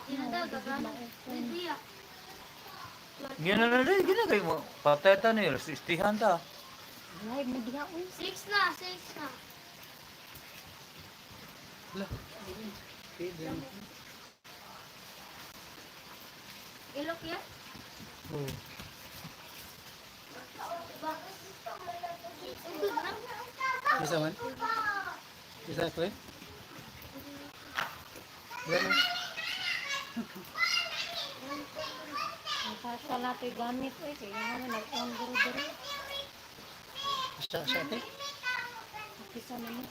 Dinadaga Hindi ah. Gina na rin, gina kayo mo. Patay ta ni, istihan ta. Live na diha uy. Six na, six na. Lah. Pwede. Ilok yan? Oh. Ugod na. Bisa man? Bisa ko eh? Wala na. Ang kasya na ito'y gamit uy. Kaya nga mo nag-on duro duro. Siya, siya ate. Kisa na mo.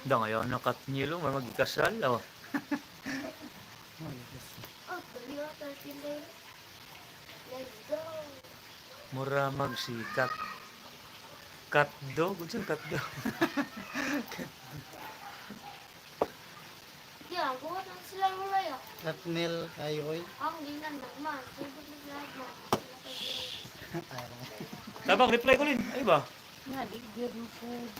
Da ngayon, nakatnilo, mar magkasal. Oh. Oh, yes. Oh, tuloy ah, 13 na. Let's go. Mura magsikat. Katdo, gusto katdo. Yeah, buhat lang sila mulay ah. Katnil kayo oy. Ang ginandag man. Sugod na sila mo. Ay, Tabang reply ko rin. Ay ba? Nga, di good mo food.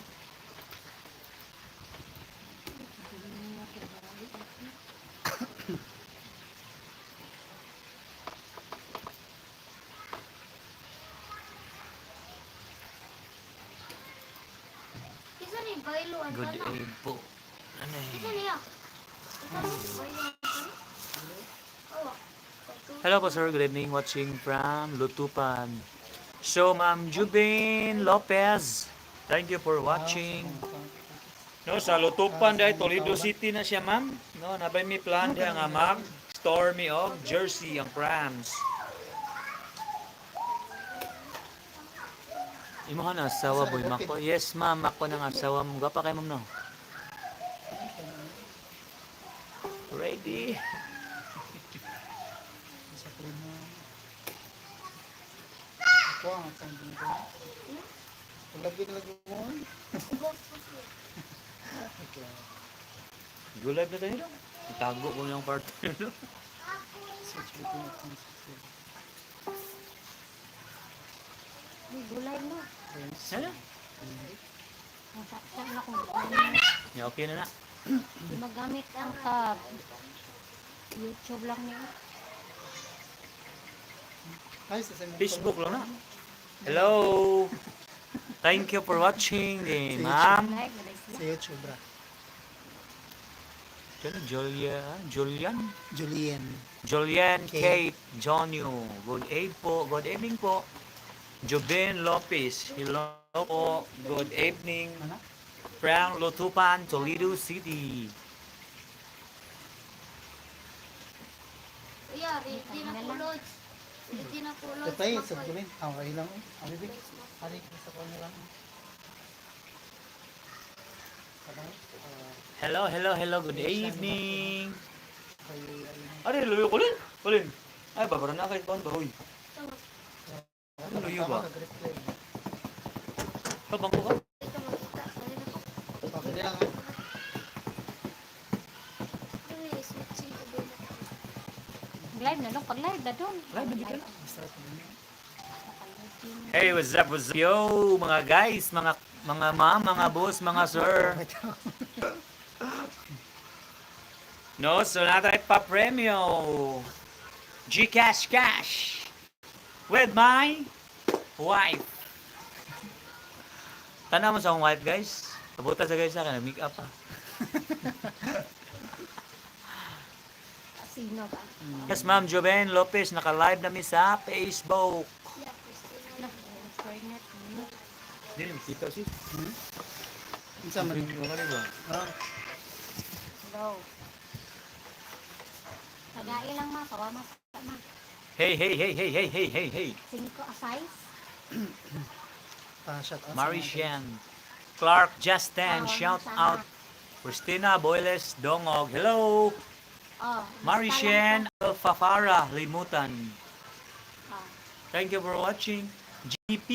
Isa ni Bailo ang Good tanan. aid po. Ano Isa eh. niya. Isa ni Bailo ang tanan. Oh. Hello po sir, good evening. Watching from Lutupan. So, Ma'am Jubin Lopez, thank you for watching. No, sa Lutupan dahil Toledo City na siya, ma'am. No, nabay mi plan diha nga mag store mi og jersey ang prams. Imo na asawa boy mako. Yes, ma'am, ako nang asawa mo. Gapa kay ma'am no. Ready? Sa primo. Ako ang akong dito. Lagi na lagi mo. Okay. Go live na tayo no? Itago ko yung partner no. Search ko ito akong sa Uy, gulay mo. Ano? Ang saksa na kung gamit. Yeah, okay na na. Di magamit ang tab. YouTube lang niya. Ay, sa sa Facebook lang na. Hello. Thank you for watching, eh, ma'am. Live na dahil Sa sila. YouTube ra. Sino? Julia, Julian? Julien. Julian Kate. Kate Jonio. Good evening po. Good evening po. Jubin Lopez. Hello po. Good evening. Ano? From Lutupan, Toledo City. Yeah, ready na po, Lods. Ready na po, Lods. Reply sa Julien. Ah, okay lang. Ang bibig. Ari sa ko na lang. Ano? Ah, Hello, hello, hello. Good evening. kay ayun. Ari, luyo kulin. Kulin. Ay, babara na kay kuan ba hoy. Ano luyo ba? Nag-reply. Kabangko ka? Ito makita. Ano na po? Okay lang. Ah. Ano eh, switching ko ba na? Live na dong. Pag live na dong. Live na dito na. Basta ko na. Hey, what's up, what's up? Yo, mga guys, mga ma'am, mga boss, mga sir. No, so natay pa premyo. GCash Cash with my wife. Tanaw mo sa akong wife, guys. Kabuta sa guys sa akin, make up ah. Sino ba? Yes, Ma'am Joven Lopez, naka-live na mi sa Facebook. Yeah, Christina. Na, internet. Dili makita sis. Unsa man? Wala ba? Ah, Hello. Tagai lang ma. Kawa ma. Ma. Hey, hey, hey, hey, hey, hey, hey, hey. Cinco a size. pa shout out. sa mga Marishan, Clark Justin, Ah, shout sana. out. Christina Boyles Dongog, hello. Oh, Marishan Alfafara Limutan. Oh. Thank you for watching. GP.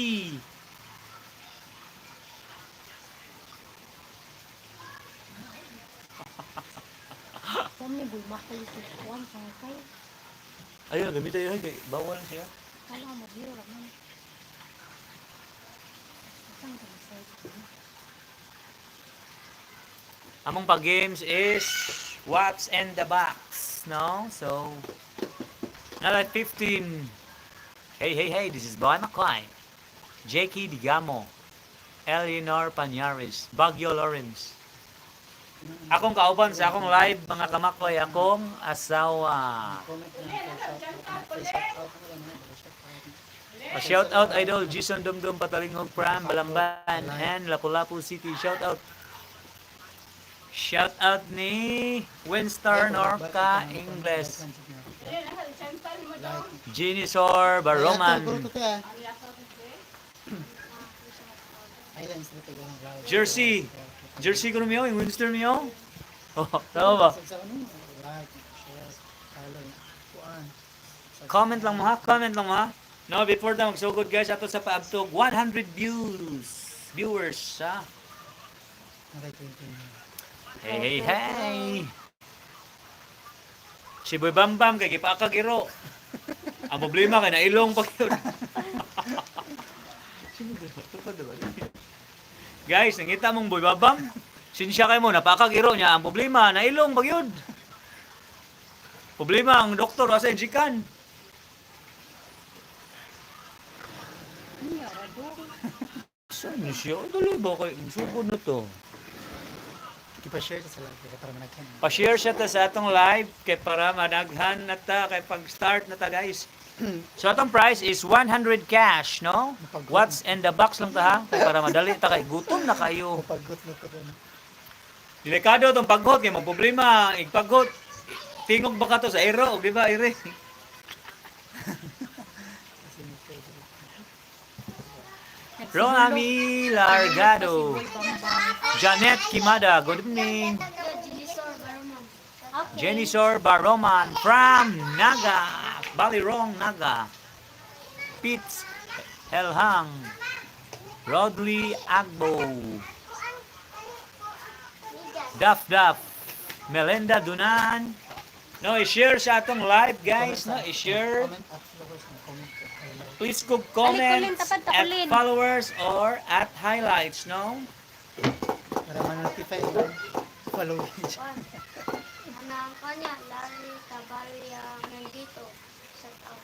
Kung ni boy makal ito kuan sangkay. Ayun, gamitin yun. Kay Bawal siya. Kala mo view ra man. Saan ka sa Among pag-games is What's in the Box. guys, no? So, now at 15. Hey, hey, hey, this is Boy McCoy. Jakey Digamo. Eleanor Panyares. Baguio Lawrence. Akong kauban sa akong live, mga kamakoy, akong asawa. Comment na shout out. Shout out na lang. Shout out. A shout out idol Jason Dumdum Patalingog from Balamban and Lapu-Lapu City. Shout out. Shout out ni Winstar Norca Ingles. Ginisor Baroman. Jersey. Jersey ko niyo, yung Winstar niyo. Oh, tama ba? Comment lang mo ha, comment lang mo ha. No, before ta magsugod guys, ato sa paabtog 100 views. Viewers ha. Hey, hey, hey. Si Boy Bambam kay gipaakag iro. Ang problema kay nailong pa yun. Guys, nangita mong Boy Bambam. Sinsya kay mo napakag iro niya ang problema nailong pa yun. Problema ang doktor asa jikan. Saan niya siya? Dali ba kay sugod na to? Ipa-share sa live kay para managhan. Pa-share siya ta sa atong live kay para managhan na ta kay pag-start na ta guys. So atong price is 100 cash, no? What's in the box lang ta ha? Kay para madali ta kay gutom na kayo. Pagot na to doon. Delikado tong paghot kay mo problema igpaghot. Tingog ba ka to sa ero og di ba ire? Ronami Largado. Janet Kimada, good evening. Okay. Jenny Baroman from Naga, Balirong, Naga. Pete Helhang, Rodley Agbo, Daf Daf, Melinda Dunan. No, i-share sa atong live, guys. No, i-share. Comment at followers na comment. Please go Kulin, comments tapat, at takulin. followers or at highlights, no? Para ma-notify yung follow page. Anang kanya, Larry Tabaria Mendito. Shout out.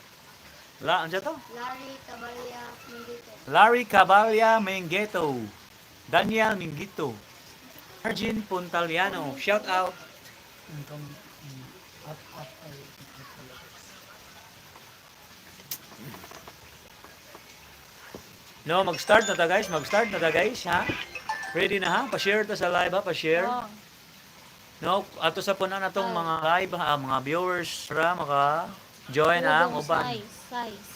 La, ano to? Larry Tabaria Mendito. Larry Cabalia Mengeto. Daniel Mingito. Arjun Puntaliano. Shout out. Ang comment. At ay at followers. No, mag-start na ta guys. Mag-start na ta guys, ha? Ready na ha? Pa-share ta sa live ha? Pa-share. Oh. No, ato sa punan natong mga live ha, mga viewers ra maka join ang Udong uban. Size, size.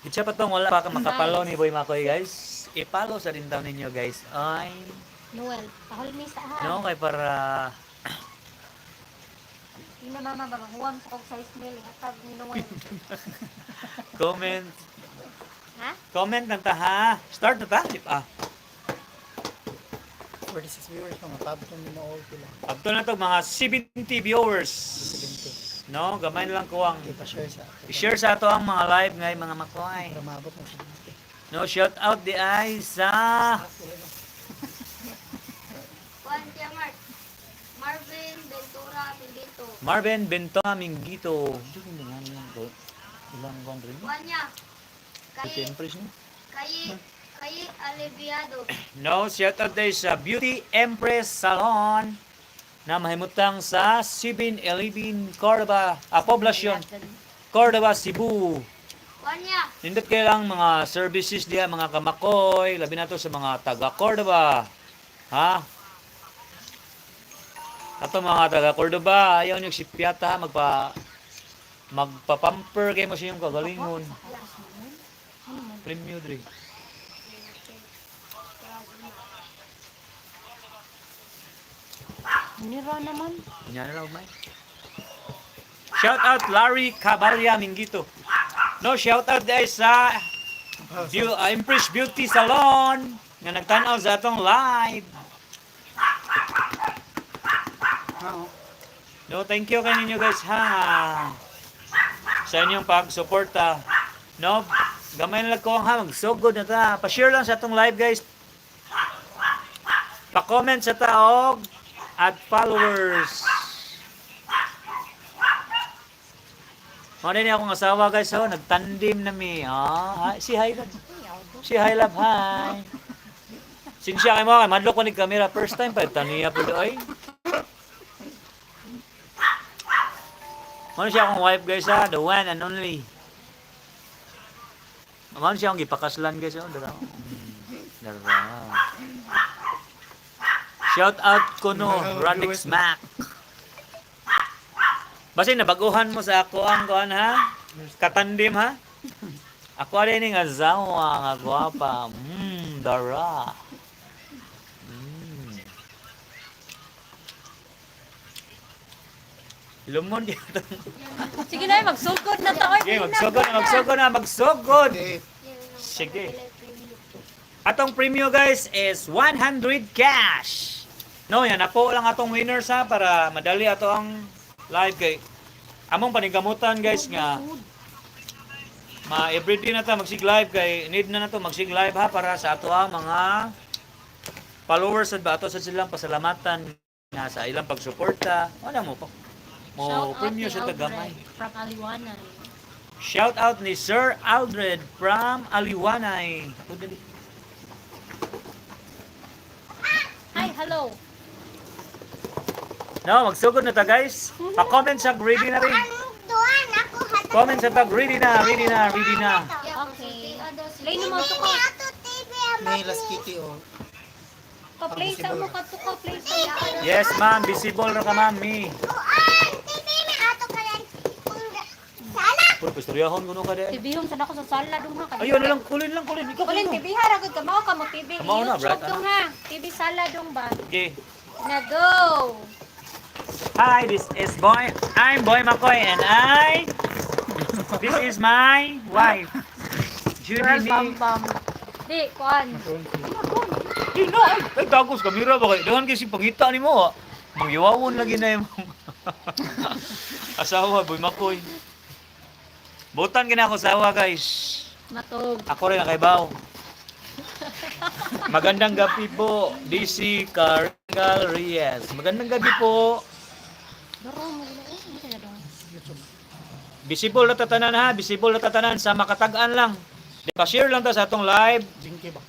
Itsa pa tong wala pa ka makapalo ni Boy Makoy guys. Ipalo sa din taon ninyo guys. Ay, Noel, pahol ni sa ha. no kay para Hindi na mama ba huwam sa kog size nil hatag ni Noel. comment Ha? comment na ta ha. Start na ta, di pa. 46 viewers mga pabto ni mo all pila. Abto na to mga 70 viewers. 70. No, gamay na lang ko ang Ipa-share sa ato. i-share sa ato ang mga live ngay mga makoy. Para maabot ng 70. No, shout out di ay sa Juan Tia Mark. Marvin Ventura Mendito. Marvin Bento Mingito. Ilang country Juan niya. Kay, kay, kay Aliviado. No, shout out day sa Beauty Empress Salon na mahimutang sa 7-Eleven Cordoba, Poblacion, Cordoba, Cebu. Juan niya. Nindot kayo lang mga services diya, mga kamakoy, labi na to sa mga taga Cordoba. Ha? Ato mga taga Cordoba, ayaw nyo sipyata, magpapamper kayo mo sa inyong kagalingon. Premium dre. Nira naman. Nya na lang may. Shout out Larry Cabaria Mingito. No, shout out guys sa Empress Beauty Salon nga nagtan-aw sa atong live. Oo. No, thank you kay ninyo guys ha. Sa inyong pagsuporta. No, gamay na lang ko ang ha, magsugod na ta. Pa-share lang sa atong live guys. Pa-comment sa taog at followers. Mao ni akong asawa, guys, oh, nagtandim na mi. Ah, hi, si hi love. Si hi love, hi. Sinsya kay mo kay madlok ko ni camera first time pa taniya pud oy. Mao siya akong wife, guys, ha, the one and only. Mao siya akong gipakaslan, guys, oh, dara. Dara. Shout out ko no, Radix Mac. Basin nabaguhan mo sa ako ang kuan ha? Katandim ha? Ako rin nga asawa nga gwapa. Dara. Lumon dito. Sige na, magsugod na ta. Oy, Sige, magsugod na, magsugod na, magsugod. Sige. Atong premyo, guys, is 100 cash. No, yan ako lang atong winners ha para madali ato ang live kay among paningkamutan, guys, nga ma everyday na ta magsig live kay need na nato magsig live ha para sa ato ang mga followers at ba ato sa silang pasalamatan nga sa ilang pagsuporta. Wala mo pa. Mo Shout out premyo ni sa tagamay. Aldred from Aliwanay. Shout out ni Sir Aldred from Aliwanay. Oh, dali. Hi, hello. No, magsugod na ta, guys. Pa-comment sa ready na rin. Duan ako hatag. Comment sa tag ready na, ready na, ready na. Okay. Play na mo to ko. Ato TV ang May last kitty oh. Pa-play sa mo ka to ko. Play sa mo. Yes, ma'am, visible ra ka, ma'am. Me. Duan TV mi ato kalan. Sala. Puro pistoryahon kuno ka di. TV home sana ko sa sala dong ha. Ayun na lang, kulin lang, kulin. Ikaw Kulin kulin. TV ha ragod ka mao ka mo TV. Kamao na, YouTube Brad, dong ha. TV sala dong ba. Okay. Na go. Hi, this is Boy. I'm Boy McCoy and I This is my wife. Judy Girl Me. bam bam. Di kuan. Di na, ay, ay tagos kamera ba kay? Dahan kasi pangita nimo. Ah. Magyawawon lagi na imong asawa, Boy McCoy. Butan gina ako asawa, guys. Matog. Ako rin ang kaibaw. Magandang gabi po, DC Caringal Reyes. Magandang gabi po. Daro mo gina. Eh, ano kaya dong? Visible na tatanan ha, visible na tatanan sa makatag-an lang. Di pa share lang ta sa atong live, Jinky ba?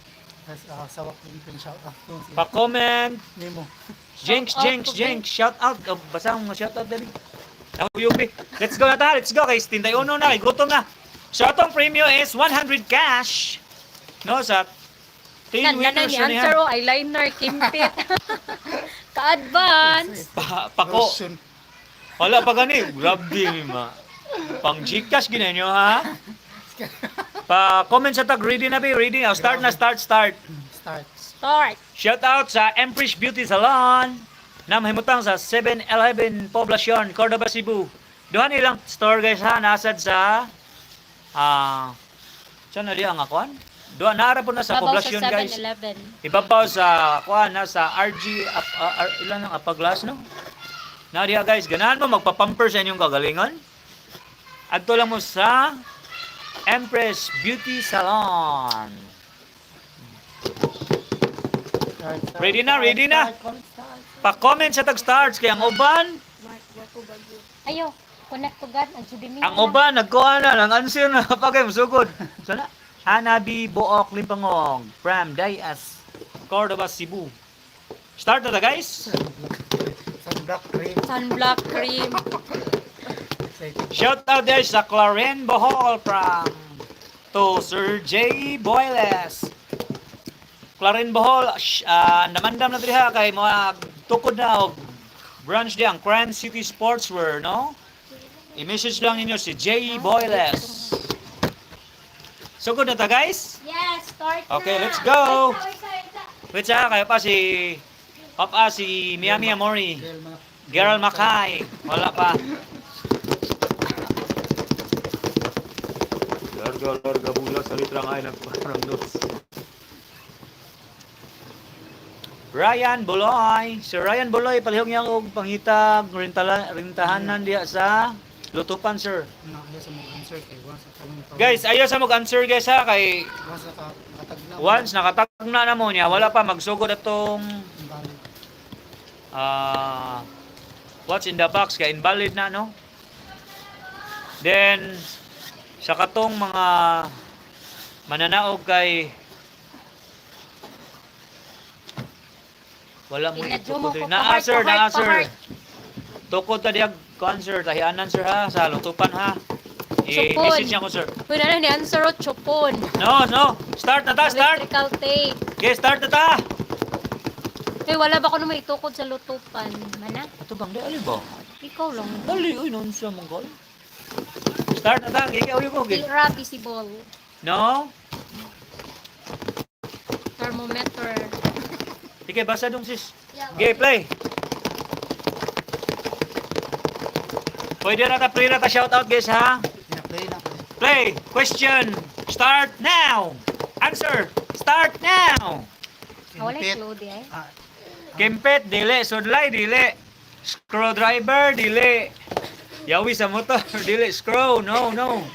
Sawak din pin shout out. pa-comment, Nemo. Jinx, Shout out Jinx, to Jinx, shout out. Oh, basta ang shout out dali. Ako yubi. Let's go na ta, let's go kay 71 na, kay gutom na. So atong premyo is 100 cash. No, sa 10 Nan winners nanay ni na niya. answer oh, eyeliner kimpit. Ka-advance. Pako. Lotion. Wala pa gani. Grabe ma. Pang Gcash gina nyo ha. Pa comment sa tag ready na be, ready na. Start na, start, start. Start. Start. Shout out sa Empress Beauty Salon na mahimutang sa 7-Eleven Poblacion, Cordova, Cebu. Duha nilang store, guys, ha, nasad sa saan na di ang akuan? Duha naara po na sa Babaw sa Poblacion, guys. 7-Eleven. Ibabaw sa kuan na sa RG up, ilan ang apaglas no? Na diha, guys, ganahan mo magpapamper sa inyong kagalingon? Adto lang mo sa Empress Beauty Salon. Start, start, Ready na, start, ready na. start, comment, start. Pa-comment sa tag starts kay ang uban, Ayo, connect to God ang Judy ang uban nagkuha na ang answer na pa kay musugod. Sana Hanabi Book Limpangong from Dayas, Cordova, Cebu. Start na ta, guys. Sunblock cream. Sunblock cream. Excited. Shout out guys sa Claren Bohol from to Sir J. Boyles. Claren Bohol, namandam na diri ha kay mga tukod na og branch di ang Grand City Sportswear, no? I-message lang ninyo si J. Boyles. So good na ta, guys. Yes, start na. Okay, let's go. Wait, wait, wait. Wait sa kayo pa si Papa si Miami Amori. Girl, ma- Gerald Makay. Wala pa. Larga, larga, bula sa litrang ay nagparang dos. Ryan Buloy. Sir Ryan Buloy, palihog niya og pangitag rentala, rentahanan diha sa Lutupan, sir. Na, ayaw sa mga answer kay once sa kanang tawag. Guys, ayaw sa mag-answer, guys, ha kay Once naka nakatagna. once nakatagna na mo niya, wala pa magsugod atong Invalid. what's in the box kay invalid na no. Then sa katong mga mananaog kay wala mo Pinadyo mo itukod ko, diri. Naa pa-heart, sir, naa pa-heart, sir. pa-heart. Tukod ta diag kuan sir, tahianan sir ha, sa lutupan ha. Chupon. I-message niya ko sir. Uy, ano ni answer o chupon. No. Start na ta, start. Electrical tape. Okay, start na ta. Uy, wala ba ko na may itukod sa lutupan? Mana? Ato bang di ali ba? Ikaw lang. Dali oy non siya mong gol. Start na ta, gigi uli ko. Gi. Tira, visible. No? Thermometer. Sige, basa dong sis. Okay, play. Pwede na ta, play na ta, shout out guys ha. Pina-play na. Play. Question. Start now. Answer. Start now. Ah, wala Kimpit. yung clue di ay. Ah, Kimpet, dili. Sudlay, dili. Screwdriver, dili. Yawi sa motor, dili. Screw, no.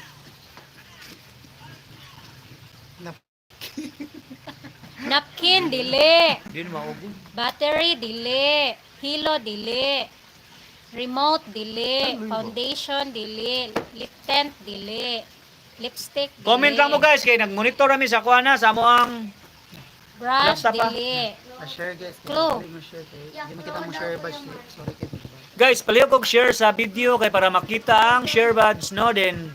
Napkin, dili. Di na maugod. Battery, dili. Hilo, dili. Remote, dili. Foundation, dili. Lip tint, dili. Lipstick, dili. Comment lang mo guys, kay nagmonitor kami sa kuha na, sa mo ang Brush, Laptop, ah. dili. share guys. Clue. Dili mo share kay. Di makita mo share badge. Sorry kay. Guys, palihog og share sa video kay para makita ang share badge no then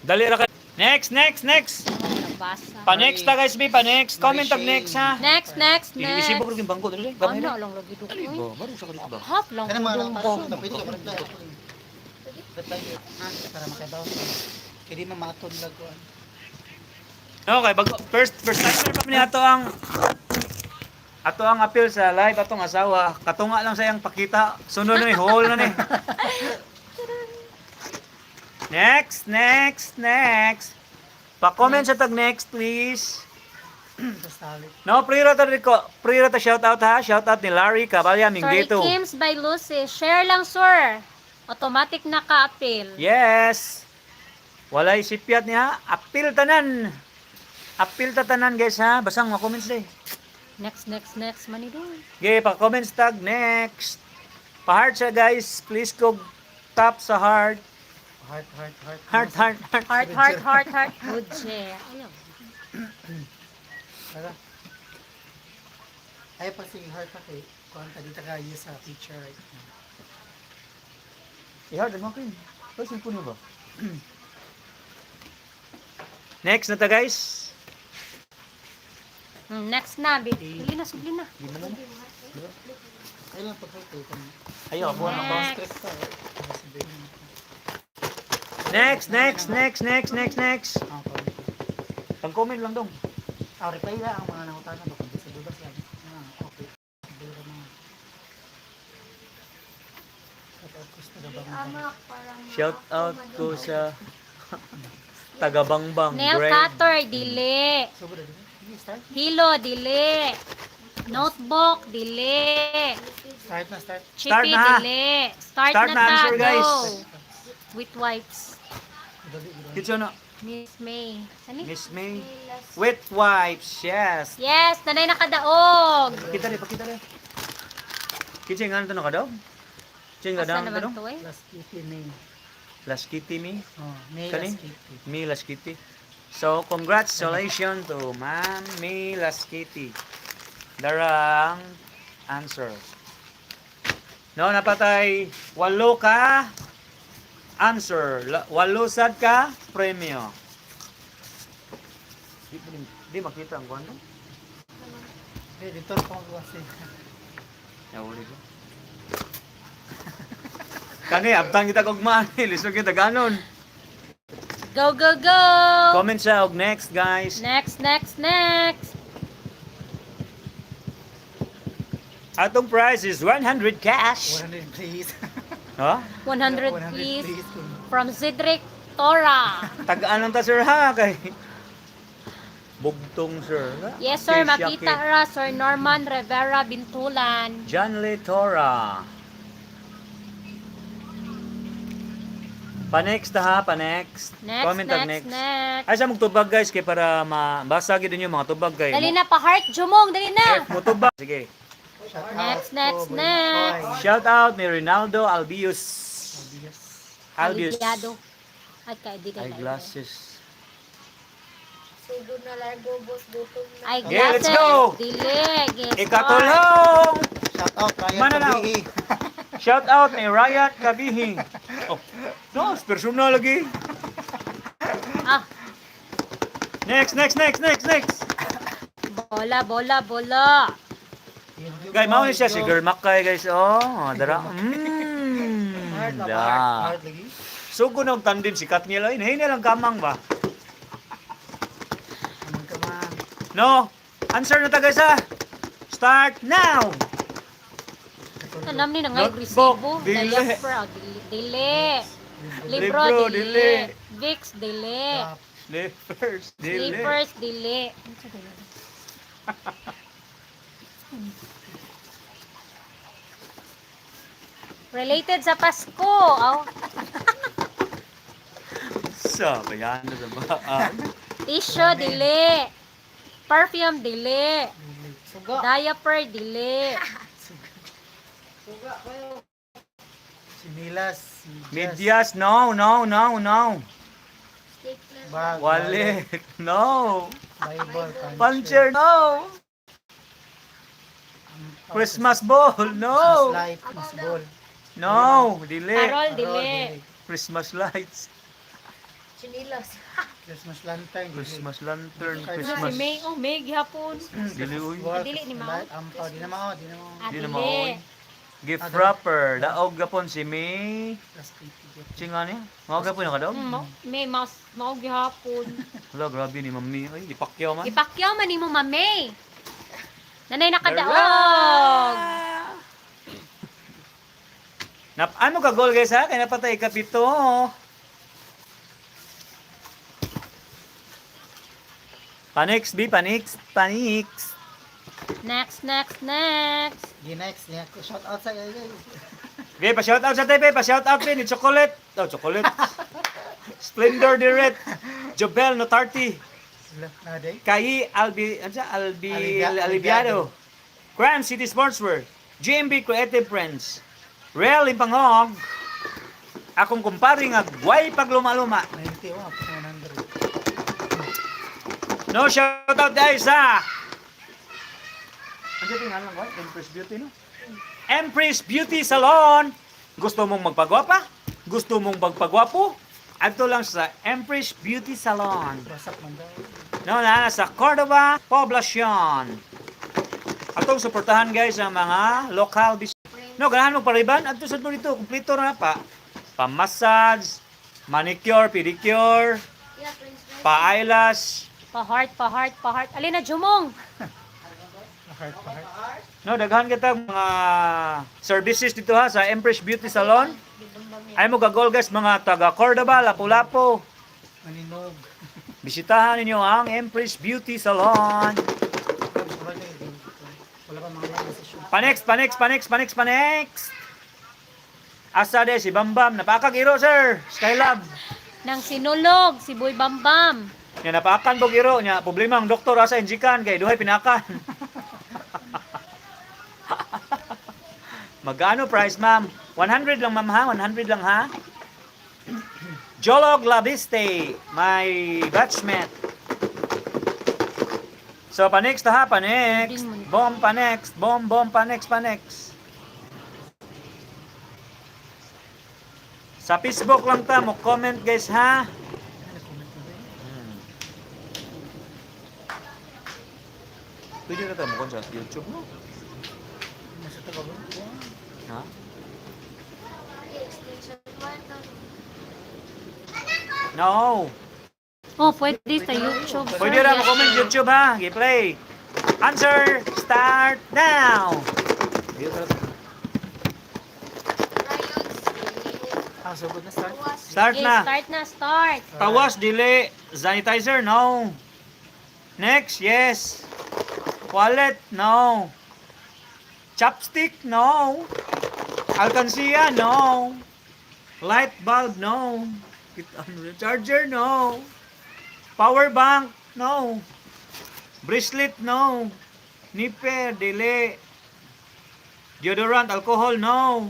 dali ra kay. Next, next, next. Nabasa. Pa next ta guys, bi pa next. Comment tag next ha. Next, next, next. Isibo ko rin bangko dali. Gamay Ano ra. lang lagi duk. Dali ba? Baro sa kalit ba? Half lang Kana mga dong lang kaso. Pwede ka reply. Reply ha para makabaw. Kay di mamatod lang ko. Okay, bago first first timer pa ni ato ang appeal sa live atong asawa. Katunga lang sa iyang pakita. Sunod na ni hole na ni. Next, next, next. Pa-comment sa tag next please. Basta ulit. No, pre ta ko. Pre ta shout out ha. Shout out ni Larry Cabalya Sorry, Mingdito. Kims by Lucy. Share lang, sir. Automatic na ka-appeal. Yes. Walay sipyat niya. Appeal tanan. Appeal ta tanan guys ha. Basang ma-comments day. Next, next, next. Money doon. Okay, pa-comments tag next. Pa-heart siya guys. Please go tap sa heart. Heart, heart, heart. Heart, heart, heart. Heart, heart, heart, heart. Good share. Ayaw. Tara. Ay pa sige heart pa kay kuan ka dito ka use sa feature right now. I-heart mo kayo. Pa cellphone mo ba? Next na ta guys. Next na. Bili na, subli na. Ay lang pag heart kay kan. Ayo, ako na. Next. Stress ka. Eh. Next, next, next, next, next, next. Ang comment. Pang-comment lang dong. Ah, reply lang ang mga nangutana ba kung sa duba sila. Ah, okay. Duba ka mga. Shout out ko sa taga-Bangbang. Amak, parang Shout out ko sa taga-Bangbang. Nail Greg. cutter, dili. So, di ba? Sige, start. Hilo, dili. Notebook, dili. Start na, start. Start Chippy, na. dili. Start, Start na, na ta. answer, guys. Go. With wipes. Dali, dali. Kitso na. Miss May. Ano? Miss May. Wet wipes, yes. Yes, nanay nakadaog. Pakita rin, pakita rin. Kitso nga na ka daw? Kitso nga Asa daw naman na to eh? Last Kitty May. Last kitty me. Oh, May Kani? last Kitty. Me Last Kitty. So, congratulations to Ma'am May Last Kitty. Darang answer. No, napatay. Walo ka answer. Walo sad ka premyo. Di, di makita ang kuwan no? Eh, dito ko kasi. Nahuli ko. Kani, abtang kita kog maani. Lisod kita ganon. Go, go, go! Comment sa og next, guys. Next, next, next. Atong price is 100 cash. 100 please. Ha? 100, 100 please. please. From Cedric Tora. Tagaan lang ta sir ha kay Bugtong sir. Yes, sir. Kay Makita Shaki. ra, Sir Norman Rivera Bintulan. John Lee Tora. Pa-next ha, pa-next. Next, Comment tag next, next. Ay sa mong tubag guys kay para mabasa gid ninyo mga tubag kay. Dali na, pa-heart, Jumong. Dali na. Mo tubag. Sige. Shout out Next, next, to Boy next. Boy. Shout out ni Rinaldo Albius. Albius. Albius. Aliviado. Ay, kay di kay. Eyeglasses. Sugod na largo, boss. Gutom na. Okay, let's Eyeglasses. go! Dili. Yes, Ikatulong! Shout out Ryan Mananaw. Kabihi. Shout out ni Ryan Kabihi. Oh, no, personal lagi. Ah, Next, next, next, next, next. Bola, bola, bola. Guys, mao ni siya si Girl Makay, guys. Oh, dara. Heart, Da. heart, heart lagi. Sugo na og tandem si Katniel. Ay, nahinay lang kamang ba? Kamang kamang. No. Answer na ta, guys, ha. Start now. Tanam ni na ngay Notebook, resibo. dili. Diaper, ah, dili. Dili. Libro, Libro, dili. dili. Vicks, dili. Cup. Slippers, dili. Slippers, dili. Related sa Pasko. Aw, Sa, bayan na sa ba? Ah. Tissue, dili. Perfume, dili. Dili. Suga. Diaper, dili. Sinilas. Medyas. Medyas, no, no, no, no. Stapler. Bag. Wallet, no. Bible. Puncher, no. Christmas ball, no. Christmas light. Christmas ball. No, dili. Parol, Parol, dili. Christmas lights, Chinilas. Christmas lantern. Dili. Christmas lantern, Ano si Christmas. May? Oh, May gihapon. Dili uy. Ball, Dili ni Christmas Mao? light. Ampaw. Di na mao. Di na mao. Ah, Di na dili. mao. Gift wrapper, daog gapon si May. Plus 80. Singa niya. Mao gapon na kadaog. May mas mao gihapon. Wala, grabe ni Ma'am May. Ay, ipakyaw man. Ipakyaw man nimo, Ma'am May. Nanay nakadaog. Nap ano ka goal, guys, ha? Kaya napatay kapito. Panix, B, panix, panix. Next, next, next. Di next. Niya. Shout out sa guys. Okay, pa shout out sa Tepe, pa shout out ni Chocolate. Oh, Chocolate. Splendor Direct. Jobel Notarti. Sila. Na day. Kai Albi, ano siya? Albi, Aliviado. Aliviado. Grand City Sportswear. GMB Creative Friends. Real Impangog. Akong kumpare nga guway paglumaluma. 90. Oh, 100. No, shout out guys ha. Ano siya tingnan lang, guys? Empress Beauty, no? Empress Beauty Salon. Gusto mong magpagwapa? Gusto mong magpagwapo? Adto lang sa Empress Beauty Salon. Wasak man daw. No, na sa Cordova, Poblacion. Atong suportahan, guys, ang mga local business. No, ganahan mo pariban adto sa dito, kumpleto na pa. Pa-massage, manicure, pedicure, Yeah, Prince Rice. pa-eyelash. Pa-heart, pa-heart, pa-heart. Alin na, Jumong? Heart pa heart. No, daghan kita mga services dito ha sa Empress Beauty Salon. Ay mo gagol, guys, mga taga Cordova, Lapu-Lapu. Maninog. Bisitahan ninyo ang Empress Beauty Salon. Wala pa mga lakas sa shoot. Panex, panex, panex, panex, panex. Asa de si Bambam napakag iro, sir. Skylab. Nang sinulog, si Boy Bambam. Nya napakan bog iro nya problema ang doktor asa injikan kay duhay pinakan. Magkano price, ma'am? 100 lang, ma'am, ha? 100 lang, ha? Jolog Labiste, my batchmate. So, pa-next ha, pa-next. Bomb, pa-next. Bomb, bomb, pa-next, pa-next. Sa Facebook lang ta, mo comment, guys, ha? Ano, comment na ba yun? Pwede na ta mo sa YouTube, no? Nasa taga ba? Ha? Extension wire to. No. Oh, pwede sa YouTube, sir. Pwede ra mo Yes, comment sir. YouTube, ha. Gi-play. Answer start now. Ryan's. Ah, sugod na start. Tawas. Start Okay, na. start na, start. Tawas dili, sanitizer, no. Next, yes. Wallet, no. Chopstick, no. Alcancia, no. Light bulb, no. Charger, no. Power bank, no. Bracelet, no. Nipper, dili. Deodorant, alcohol, no.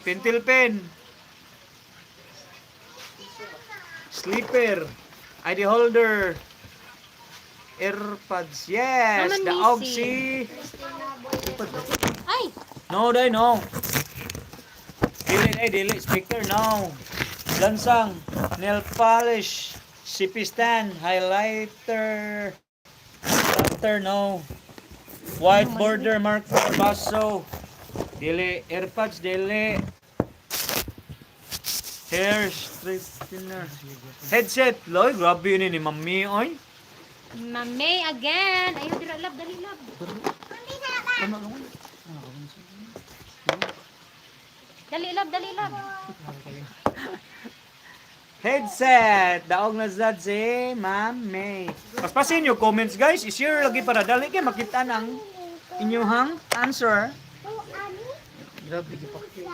Pentel pen. Sleeper. ID holder. AirPods. Yes, Naman, daog Missy. si. Christina Boyet. Ay! No, day no. Dili ay dili speaker no. Lansang, nail polish, CP stand, highlighter, cutter no. White border marker, baso. Dili AirPods dili. Hair straightener. Headset, loy, grabe yun ni Mami oy. Ma'am May again! Ayaw, dira love, dali love. Tama lang. Ano ka ba? Dali love, dali love. Headset! Daog na zad si Ma'am May. Paspasin yung comments guys. I-share lagi para dali kay makita ng inyong answer. Grabe gipakyo.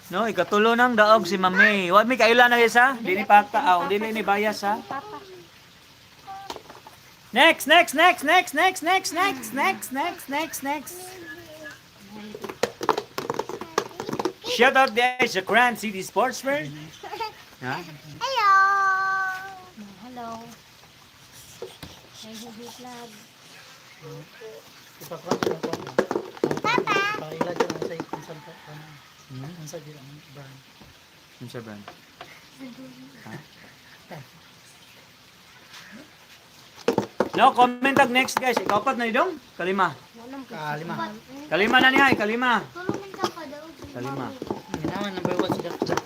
No, ikatulo nang daog si Ma'am May. Wa mi kaila na isa. Dili pa ta, aw, dili ni bias ha. Papa. Next, next, next, next, next, next, next, next, next, next, next. Shout out there sa Grand City Sportswear. Ha? Hello! Hello. May hugot love. Ipakwan ko ko. Papa. Paila dyan ang sa kung pa ano. Unsa gyud ang brand. Unsa brand? No, comment tag next guys. Ikaw na idong? Kalima. Wala Kalima. Kalima na niya, kalima. Tulungan ka pa daw. Si Kalima. Mami. Ginawa number 1 si Jack Jack.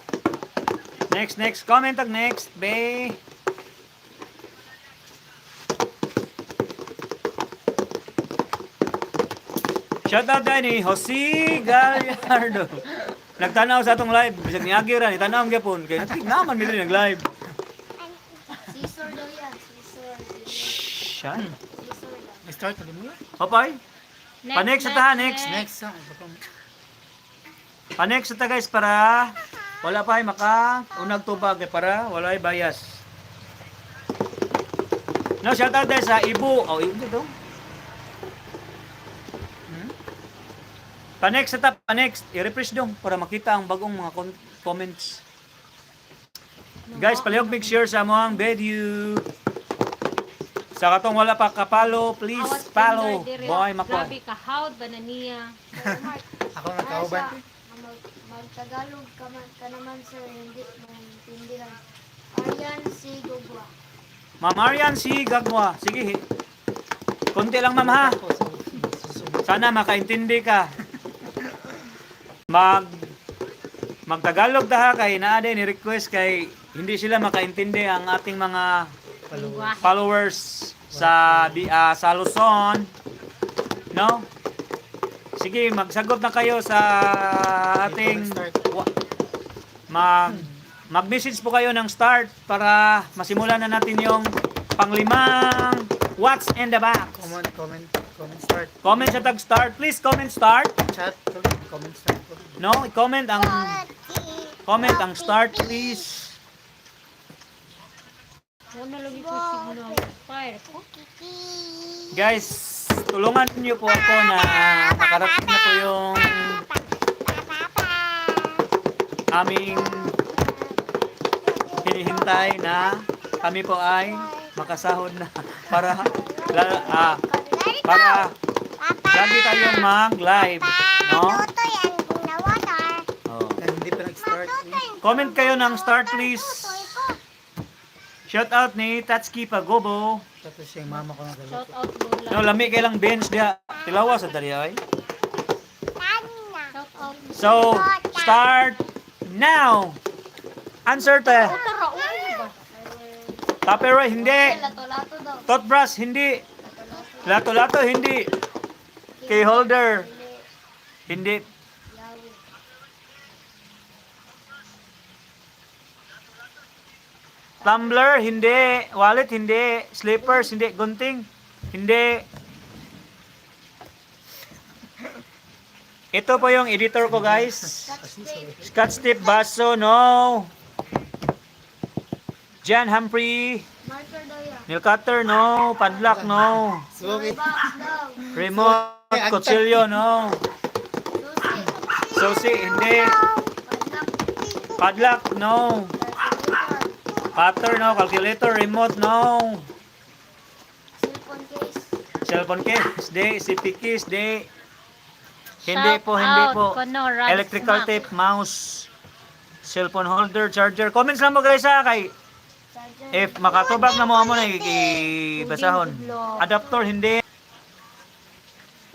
Next, next. Comment tag next, be. Shout out din ni Jose Gallardo. Nagtanaw sa atong live. Bisag niagi ra ni tanaw gyapon kay naman mi diri nag-live. Scissor daw yan. Scissor. Shan. Scissor daw. Start na mo. Papay. Pa-next sa ta, next. Next ah, ipakwan. Pa-next sa ta guys para wala pa ay maka unag tubag eh, para wala ay bias. No, shout out din sa Ibu. Oh, Ibu dito. Pa-next sa ta, pa-next. I-refresh dong para makita ang bagong mga comments. Guys, palihog big share sa among video. Sa katong wala pa kapalo, please Awas follow. kinder, dire. Boy mako. Grabe ka, howd ba na niya? Sir Mark, Ako nga kauban. Asa, mag-Tagalog ka, man, ka naman sir, hindi maintindihan. Aryan si Gugwa. Ma'am Marian si Gagwa. Sige. Konti lang ma'am ha. Ako sa susunod. Sana makaintindi ka. Mag Magtagalog ta ha kay naa din ni request kay hindi sila makaintindi ang ating mga Lingwahe. followers sa Luzon. No? Sige, magsagot na kayo sa ating mag mag-message po kayo ng start para masimulan na natin yung panglimang What's in the Box. Comment, comment, comment start. Comment sa tag start. Please comment start. Chat, comment start. No, i-comment ang comment ang start please. Wala lagi ko signal. Fire ko. Guys, tulungan niyo po ako na makarating na po yung aming hinihintay na kami po ay makasahod na para para lagi tayong mag-live, no? Oh. Hindi pa nag-start. Eh. Comment kayo ng start please. Shout out ni Tatsuki Pagobo. Tapos siya yung mama ko na Shout out Lola. No, lami kay lang bench diha. Tilawa sa dali ay. Shout out. So, start now. Answer te. Tara, uy ba? Tupperware, hindi. Lato-lato daw. Toothbrush, hindi. Lato-lato, hindi. Key holder, hindi. Yawi. Tumbler, hindi. Wallet, hindi. Slippers, hindi. Gunting, hindi. Ito po yung editor ko, guys. Scotch tape. Scotch tape, baso, no. Jan Humphrey, Marker daw yan. nail cutter, no. Padlock, no. Sorry. Box daw. Remote, kutsilyo, no. Susi. Susi, hindi. Padlock. Padlock, no. Calculator. Cutter, no. Calculator, remote, no. Cellphone case. Cellphone case, di. CP keys, di. Hindi Shout po, hindi out, po. Kono Raj Electrical Smack. tape, mouse, cellphone holder, charger. Comments lang mo guys ha, kay Charger. if makatubag na mo amo na ibasahon. Adapter, hindi.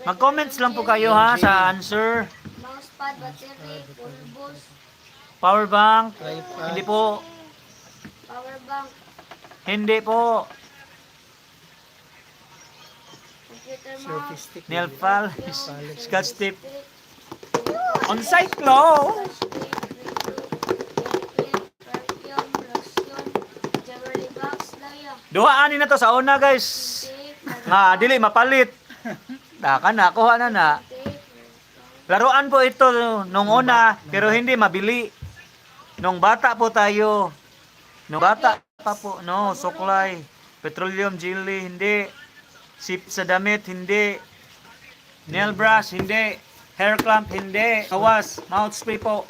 Mag-comments lang po kayo ha sa answer. Mousepad, battery, pulbos, Power bank, Tripod. hindi po. power bank, Hindi po. computer mouse, Selfie stick. Nail polish, Polish. scotch tape. On site low. Scotch tape, glue, perfume, lotion, jewelry box, laya, Duhaan ni na to sa una guys. tape, Nga dili mapalit. Naka na kuha na na. tape, Laruan po ito nung una, pero hindi mabili. Nung bata po tayo. Nung bata pa po, no, suklay. Petroleum jelly, hindi. Sip sa damit, hindi. Nail brush, hindi. Hair clamp, hindi. Kawas, mouth spray po.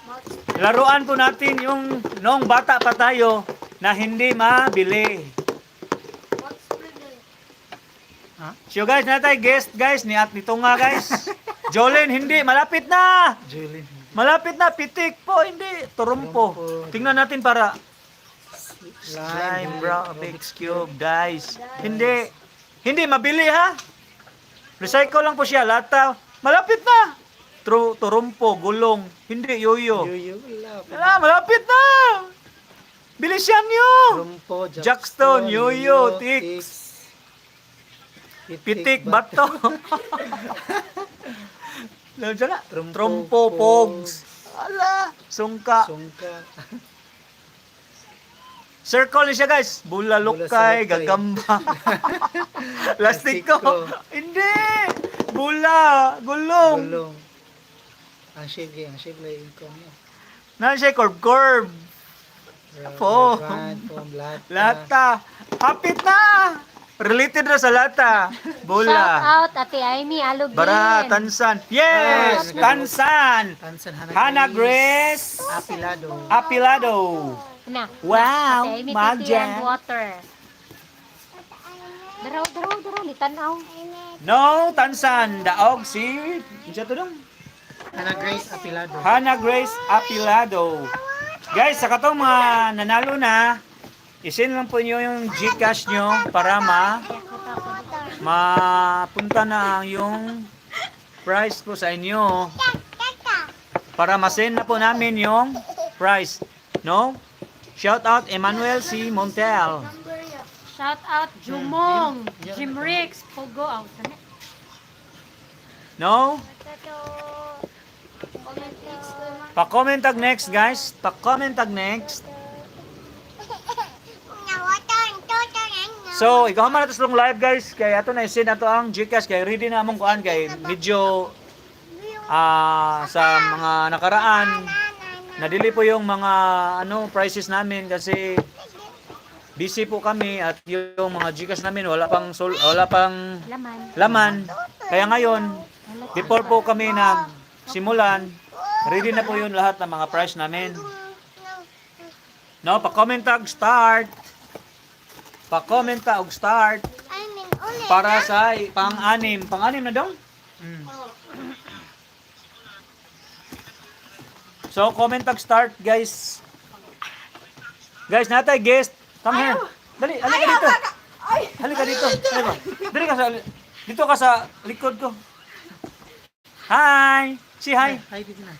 mouse, Laruan po natin yung nung bata pa tayo na hindi mabili. mouse spray, So guys, natay guest guys ni at nito nga guys. Jolene, hindi. Malapit na! Jolene. Malapit na, pitik po, hindi. Turumpo. Turumpo. Tingnan natin para Slime. slime, brown, Rubik's Cube, dice. Hindi. Hindi, mabili ha. Recycle lang po siya, lata. Malapit na. Turumpo, gulong. Hindi, yoyo. Yoyo. Wala. Wala, malapit na. Bilisan nyo. Trumpo, Jackstone, Yoyo, Tix. Pitik, bato. Lalo dyan na. Trumpo, Trumpo, pogs. Ala, sungka. Sungka. Circle ni siya guys. Bulalukay, Bula sa lukay. gagamba. Lastiko. Lastiko. Hindi. Bula, gulong. Gulong. Ang shape, eh, ang shape lang yung ikaw niya. Naan siya, curve, curve. Rubber Foam. band, foam, lata. Lata. Hapit na. Related na sa lata. Shout Bula. out Ate Amy Alugin. Bara, tansan. Yes, Yes. tansan. Tansan, Hana, Hana Grace. Apilado. Apilado. Na. Wow, Ate Amy Titi Magja. and water. Daraw, daraw, daraw. Litanaw. No, tansan. Daog si... Siya to dong? Hana Grace Apilado. Hana Grace Apilado. Guys, sa katong mga nanalo na, isin lang po niyo yung GCash nyo para mapunta na ang yung prize po sa inyo. Para masend na po namin yung prize. No? Shout out Emmanuel C. Montel. number ya. Shout out Jumong. Jim Ricks. Pogo out. No? Comment next ko man. Pa-comment tag next, guys. Pa-comment tag next. So, ikaw man nato sa live guys kay ato na isin ato ang GCash kay ready na among kuan kay medyo sa mga nakaraan nadili po yung mga ano prices namin kasi busy po kami at yung mga GCash namin wala pang Laman. laman. Kaya ngayon, before po kami nagsimulan, ready na po yun lahat ng mga price namin. No, pa-comment tag start. Pa-comment tag start para sa pang-anim. Pang-anim na dong? So, comment tag start, guys. Guys, natay guest. Come here. Dali, halika dito. Halika dito. Dali ba? Dali ka sa dito ka sa likod ko. Hi. Say hi. Hi, dito na.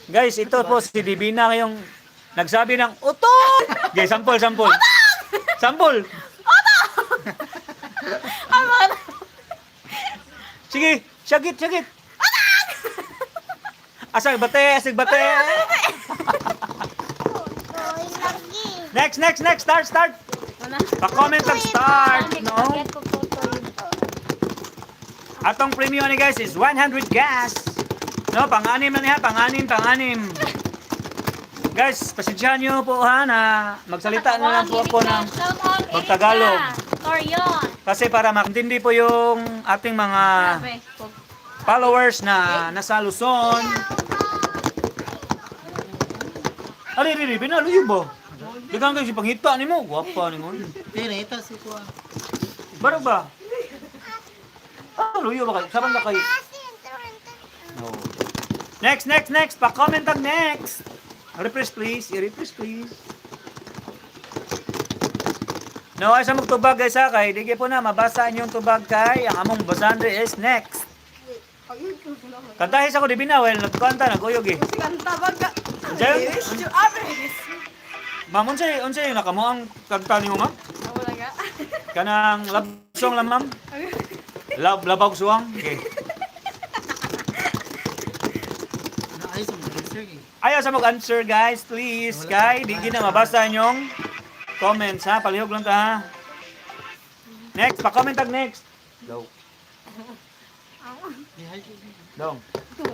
Guys, ito po si Divina ngayong nagsabi ng utong. Guys, sampol, sampol. Sampol. Sige, syagit, syagit. Asag bate, asag bate. Next, next, next. Start, start. Pa-comment ang start, no? Forget ko photo. Atong premium ni guys is 100 gas. No, pang-anim na niya, pang-anim, pang-anim. Guys, pasensyahan niyo po ha na magsalita na lang po ako ng Shout out magtagalog. Erika Torion. Kasi para makintindi po yung ating mga Grabe. followers na nasa Luzon. Ari, ari, ari, binaluyo ba? Daghang kayo si pangita nimo, gwapa nimo. Di na ita si kuan. Barog ba? Ah, luyo ba kayo? Saban ba kayo? No. Next, next, next. Pa-comment ang next. Refresh please. I-refresh please. No, ay sa magtubag guys ha, kay di po na mabasa inyong tubag kay ang among basahan diri is next. Kantahin sa ko di binawel, nagkanta naguyog eh. Kanta ba ka? Diyan? Average. Ma'am, unsay unsay nakamo ang kanta nimo, ma'am? Wala nga. Kanang love song lang, ma'am. Love labaw suwang. Okay. Na ay sa mga sir. Eh. Ayaw sa mag-answer, guys, please. Kay, di gina mabasa inyong comments, ha? Palihog lang ta, ha? Next, pa-comment tag next. Go. Di hay. Dong.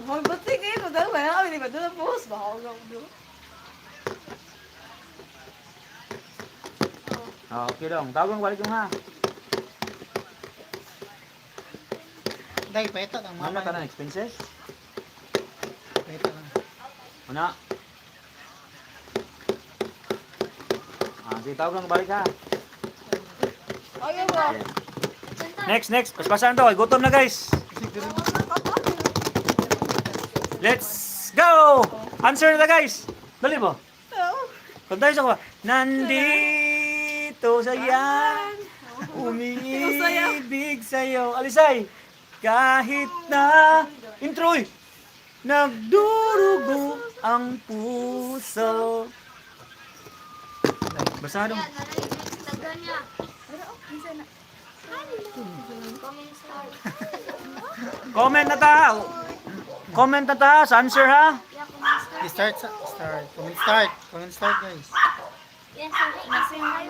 Hoy, ba't di kayo? Dahil wala kami, di ba? Doon ang post ba? Ako lang, Okay, dong. Tawag balik yung ha. Dai paita ang Ano mama. ka na expenses? Paita lang. Una. Ah, sige, tawag lang balik ha. Okay ba? Next, next. Paspasan to. Ay, gutom na, guys. Let's go! Answer na, guys. Dali mo. Oo. Kantahin sa ko. Nandito sa yan, umiibig sa'yo. Alisay, kahit na, intro eh. Nagdurugo ang puso. Basta dong. Yan, nanay, next taga niya. Comment star. Comment na ta. Comment na ta. Sa answer ha. Yeah, comment star. Di start sa start. Comment start. Comment start, guys. Yes, sir. Hi,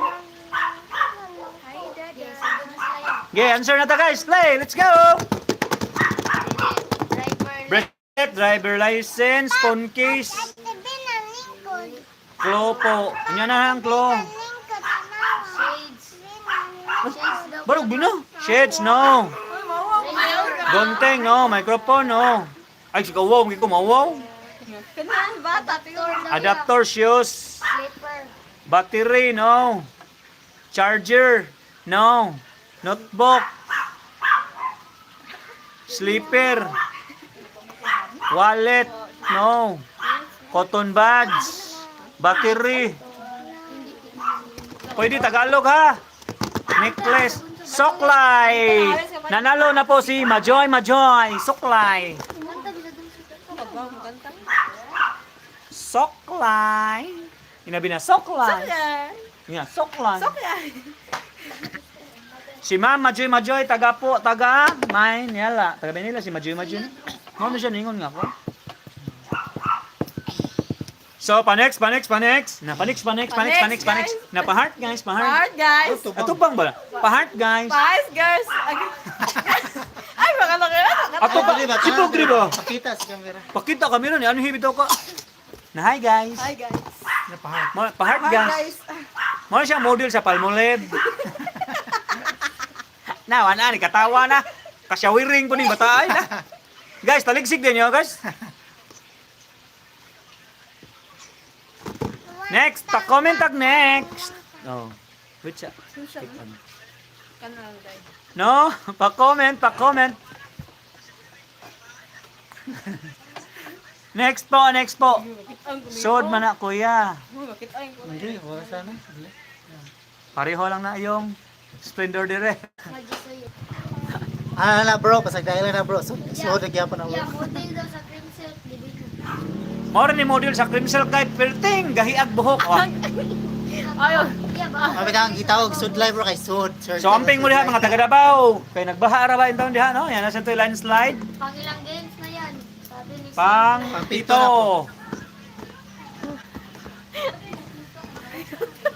Dada. Yes, sagot na sila yan. Okay, answer na ta, guys. Play. Let's go. Driver. Breath, driver license, phone case. Klo po. Unya na ang klo. Shades. Shades daw. Barog na. Shades, no. Uy, mawa ko mayaw ka. Gonteng, no. Microphone, no. Ay, sige, wow. Hindi ko mawaw. Kanahan bata, tingnan mo. Adapter, shoes. Slipper. Battery, no. Charger, no. Notebook. Sleeper. Wallet, no. Cotton buds. Battery. Pwede Tagalog ha. Necklace. Suklay. Nanalo na po si Majoy Majoy. Suklay. Kanta bisa dun sa Kanta. Suklay. Inabi na suklay. Yan. Yeah, suklay. Yan. Si Ma'am Majoy Majoy, taga po, taga Maynila. Taga Maynila si Majoy Majoy. Mao na siya ningon nga ko. So, pa-next, pa-next, pa-next. Na, pa-next, pa-next, pa-next, pa-next, pa-next. Na, pa-heart, guys, pa-heart. Hard, guys. Ato bang ba? Pa-heart, guys. Guys, guys. Ay, baka lang kayo. Ato pa, Di ba? si Pugri ba? Pakita sa camera. Pakita kami ron, eh. Ano hibito ko? Na, hi, guys. Hi, guys. Napahal. Pa-heart, Hi, guys. guys. Mao siya model sa Palmolive. Na, wala ni katawa na. Kasyawiring ko ni bata ay na. Guys, taligsig din yo, guys. Next, pa-comment tag next. Oh. Wait siya. Kanan, guys. No, pa-comment, pa-comment. Next po, next po. Ang gumi. Sod man na kuya. Bakit ang gumi? Hindi, wala sana. Hindi. Pareho lang na yung splendor dire. Madyo sa'yo. Ah, na bro, pasag dahil na bro. So, so nagyapon na bro. Yeah, model daw sa cream silk. Di ba? Mao ni model sa cream silk kay perting gahiag buhok. Oh. Ayun. Yeah, baka. Mabit ang gitawag sudlay bro kay sud. Sir, So amping mo diha mga taga Davao. Kay nagbaha ra ba in taon diha no? Yan nasa to'y landslide. Pang ilang games na yan. Sabi ni Pang Pang-pito pito. na po.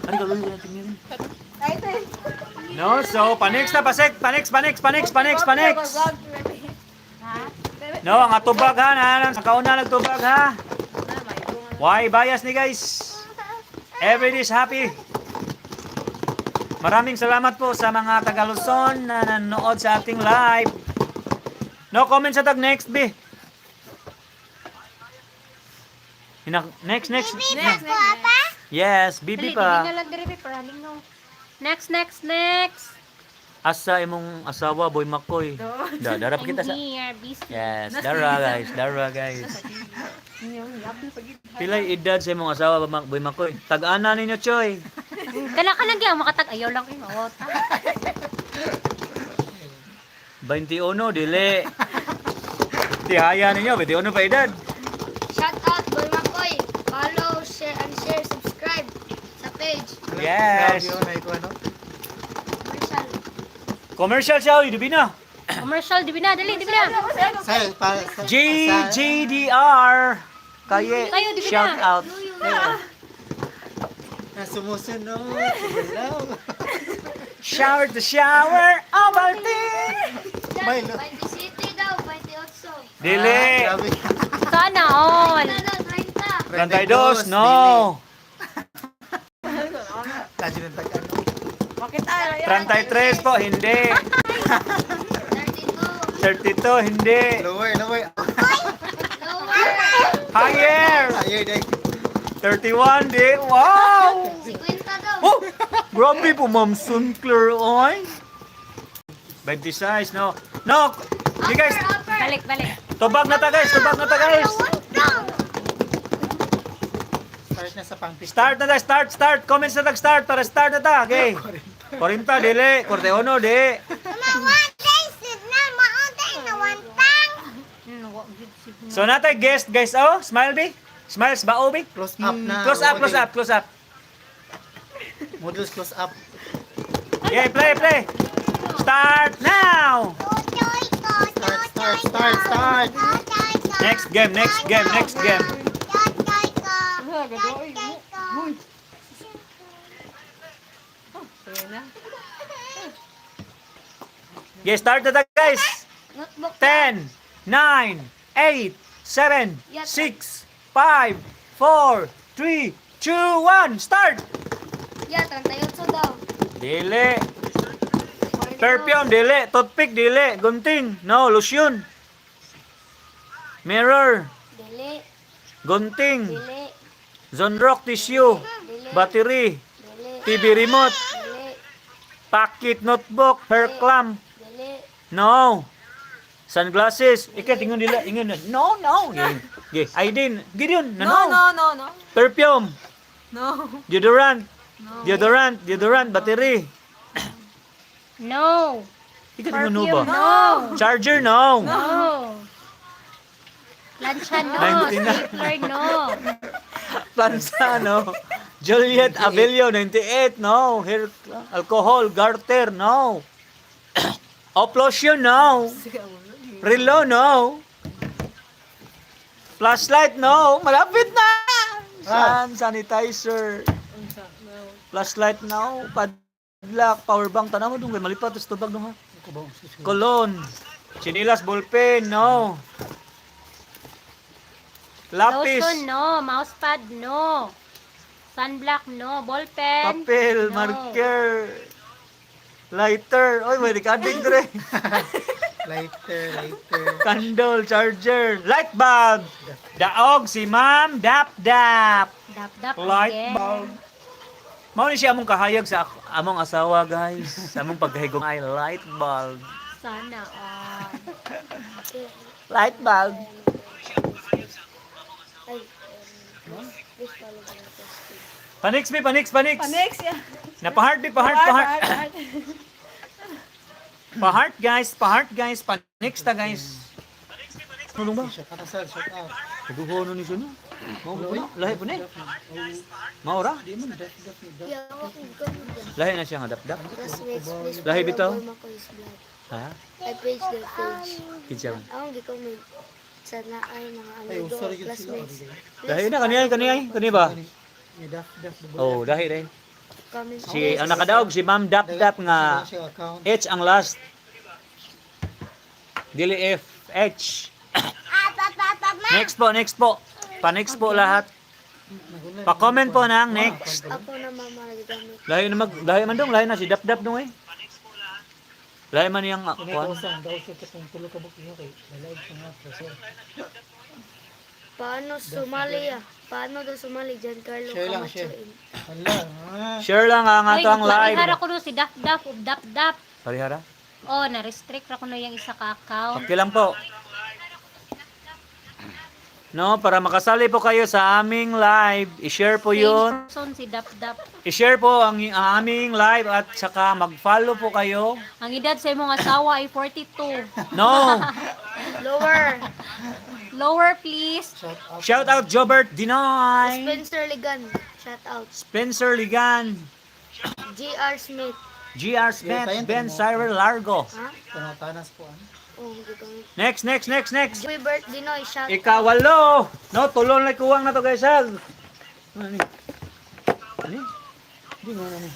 Ano gagawin natin yun? Ay, ito eh. No, so panex na pasek, panex, panex, panex, panex, panex. No, ang atubag ha, na sa kauna nagtubag ha. Why bias ni guys? Every day is happy. Maraming salamat po sa mga taga Luzon na nanonood sa ating live. No comment sa tag next, B. Next, next. Next, next. Yes, bibi Dali, pa. dili na lang diri be, para lingaw. Next, next, next. Asa imong asawa, Boy Makoy? Da, dara pa I'm kita sa. here, busy. Yes, dara guys, dara guys. Pilay edad sa imong asawa, Boy Makoy? Tag-ana ninyo, Choy. Kana ka lang gyud makatag ayaw lang kay mawata. 21, dili. Tihaya ninyo, 21 pa edad. Shout out, Boy Makoy. Follow, share, and share, subscribe sa page. Yes. Grabe yun, ay ko ano. Commercial. Commercial siya, oy, dibi na. Commercial, di na, dali, di na. Sa, para, sa, JJDR. Kaye, Kayo, di ba shout na? out. Na sumusunod. Hello. Shower to shower, Ovaltine. May lo- 20 City daw, 28. Dili. Ah, grabe. Sana all. Ano, 32, 30. no. Lagi ng tag-ano. Bakit ay? 33 po, hindi. 32. 32, hindi. Lower, lower. Lower. Higher. Higher, day. 31, di. Wow! 50 daw. Oh! Grabe po, Ma'am Sinclair, oy. 26, no. No! Di guys, Upper, upper. Balik, balik. tubag na ta guys, tubag na ta guys. Start na sa pang Start na ta, start, start. Comments na tag start para start na ta. Okay. 40, dili. 41, di. Wa gyud siguro. So natay guest guys, oh, smile bi. Smiles ba, oh, bi? Close up na. Close up, close up, close up. Models close up. Yeah, play, play. Start now. Start, start, start, start. Next game, next game, next game. Yeah, start na ta guys. Notebook. 10, 9, 8, 7, 6, 5, 4, 3, 2, 1, start! Yeah, 38 daw. Dili. Perfume, dili. Toothpick, dili. Gunting, no. Lotion. Mirror, Dili. gunting. Dili. Zonrock tissue. Dili. Battery, Dili. TV remote, Dili. pocket notebook, hair clamp. Dili. No. Sunglasses. Ika, tingon nila. Ingon na. No, no. Ge, ID. Gideon. No, No, no, no, no. Perfume. No. Deodorant. Deodorant. Deodorant. Battery. No. Ika, tingon no Perfume, ba? no. Charger, no. No. Plancha, no. 99. Stapler, no. Plansa, no. Juliet Abelio, 98, no. Hair, alcohol, garter, no. Oplosyon, no. Relo, no. Flashlight, no. Malapit na. San, sanitizer. Flashlight, no. Padlock, power bank. Tanaw mo dong, malipat. Tapos tubag dong ha. Cologne. Chinilas, ballpen, no. Lapis. Lotion, no. Mousepad, no. Sunblock, no. Ballpen, Papel, no. marker, lighter. Oy, may recording dire. Lighter, lighter. Candle, charger, light bulb. Daog si Ma'am Dap Dap. Dap, dap Light again. bulb. Mao ni siya among kahayag sa among asawa, guys. Sa among paghigong ay light bulb. Sana all. Light bulb. Ay, please follow my page. Panix mi, panix, panix. Next, yeah. Napahart mi, pahart, pahart. Heart, heart. Pahart guys, pahart guys, panix ta guys. Nulong ba? Shout out, sir. Shout out. Kaduho ni siya no. Mao po na, lahi po ni. Maura? Di mo na, daf, daf, daf. Yeah, ako kung Lahi na siya nga dap-dap. Classmates, please Lahi follow bitaw? Boy Makoy's vlog. Ha? Ay, page, the page. Kinsa man? Akong gi-comment sa naay mga Ay, amigo, sorry, yun sila. classmates. Lahi na kaniya kaniya kani ba? May daf, daf. Oh, lahi dai. Comment Si ang nakadaog si Ma'am Dap Dap nga Siya account. H ang last. Dili F H. Next po, next po. Pa-next po lahat. Pa-comment po ng next. Ako na mama nagagamit. Lahi na mag lahi man dong, lahi na si Dap Dap dong eh. Lahi man niyang Kinay kuan. ko sa daw sa katong tulo ka buk iyo kay lalag sa nga proso. Paano sumali ah? Paano daw sumali Giancarlo Share lang, Camacho? share. Hala. Ah. Share lang ang ato ang live. Parihara ko no si Dap Dap ug Dap Dap. Parihara? Oh, na-restrict ra ko no yung isa ka account. Okay lang po. No, para makasali po kayo sa aming live, i-share po Same 'yun. person si Dap Dap. I-share po ang aming live at saka mag-follow po kayo. Ang edad sa imong asawa ay 42. No. Lower. Lower, please. Shout out. Shout out Jobert Dinoy, Spencer Ligan. Shout out. Spencer Ligan, GR Smith. GR Smith, Yeah, tayo, Ben tayo. Cyril Largo. Ha? Tanong-tanas po. Ano? Oh, gagawin. Next, next, next, next. Joey Bert Dinoy. Shout out. Ikawalo. No, tulon lang kuwang na to, guys. Ha? Ano ni? Ano? Hindi mo ano ni.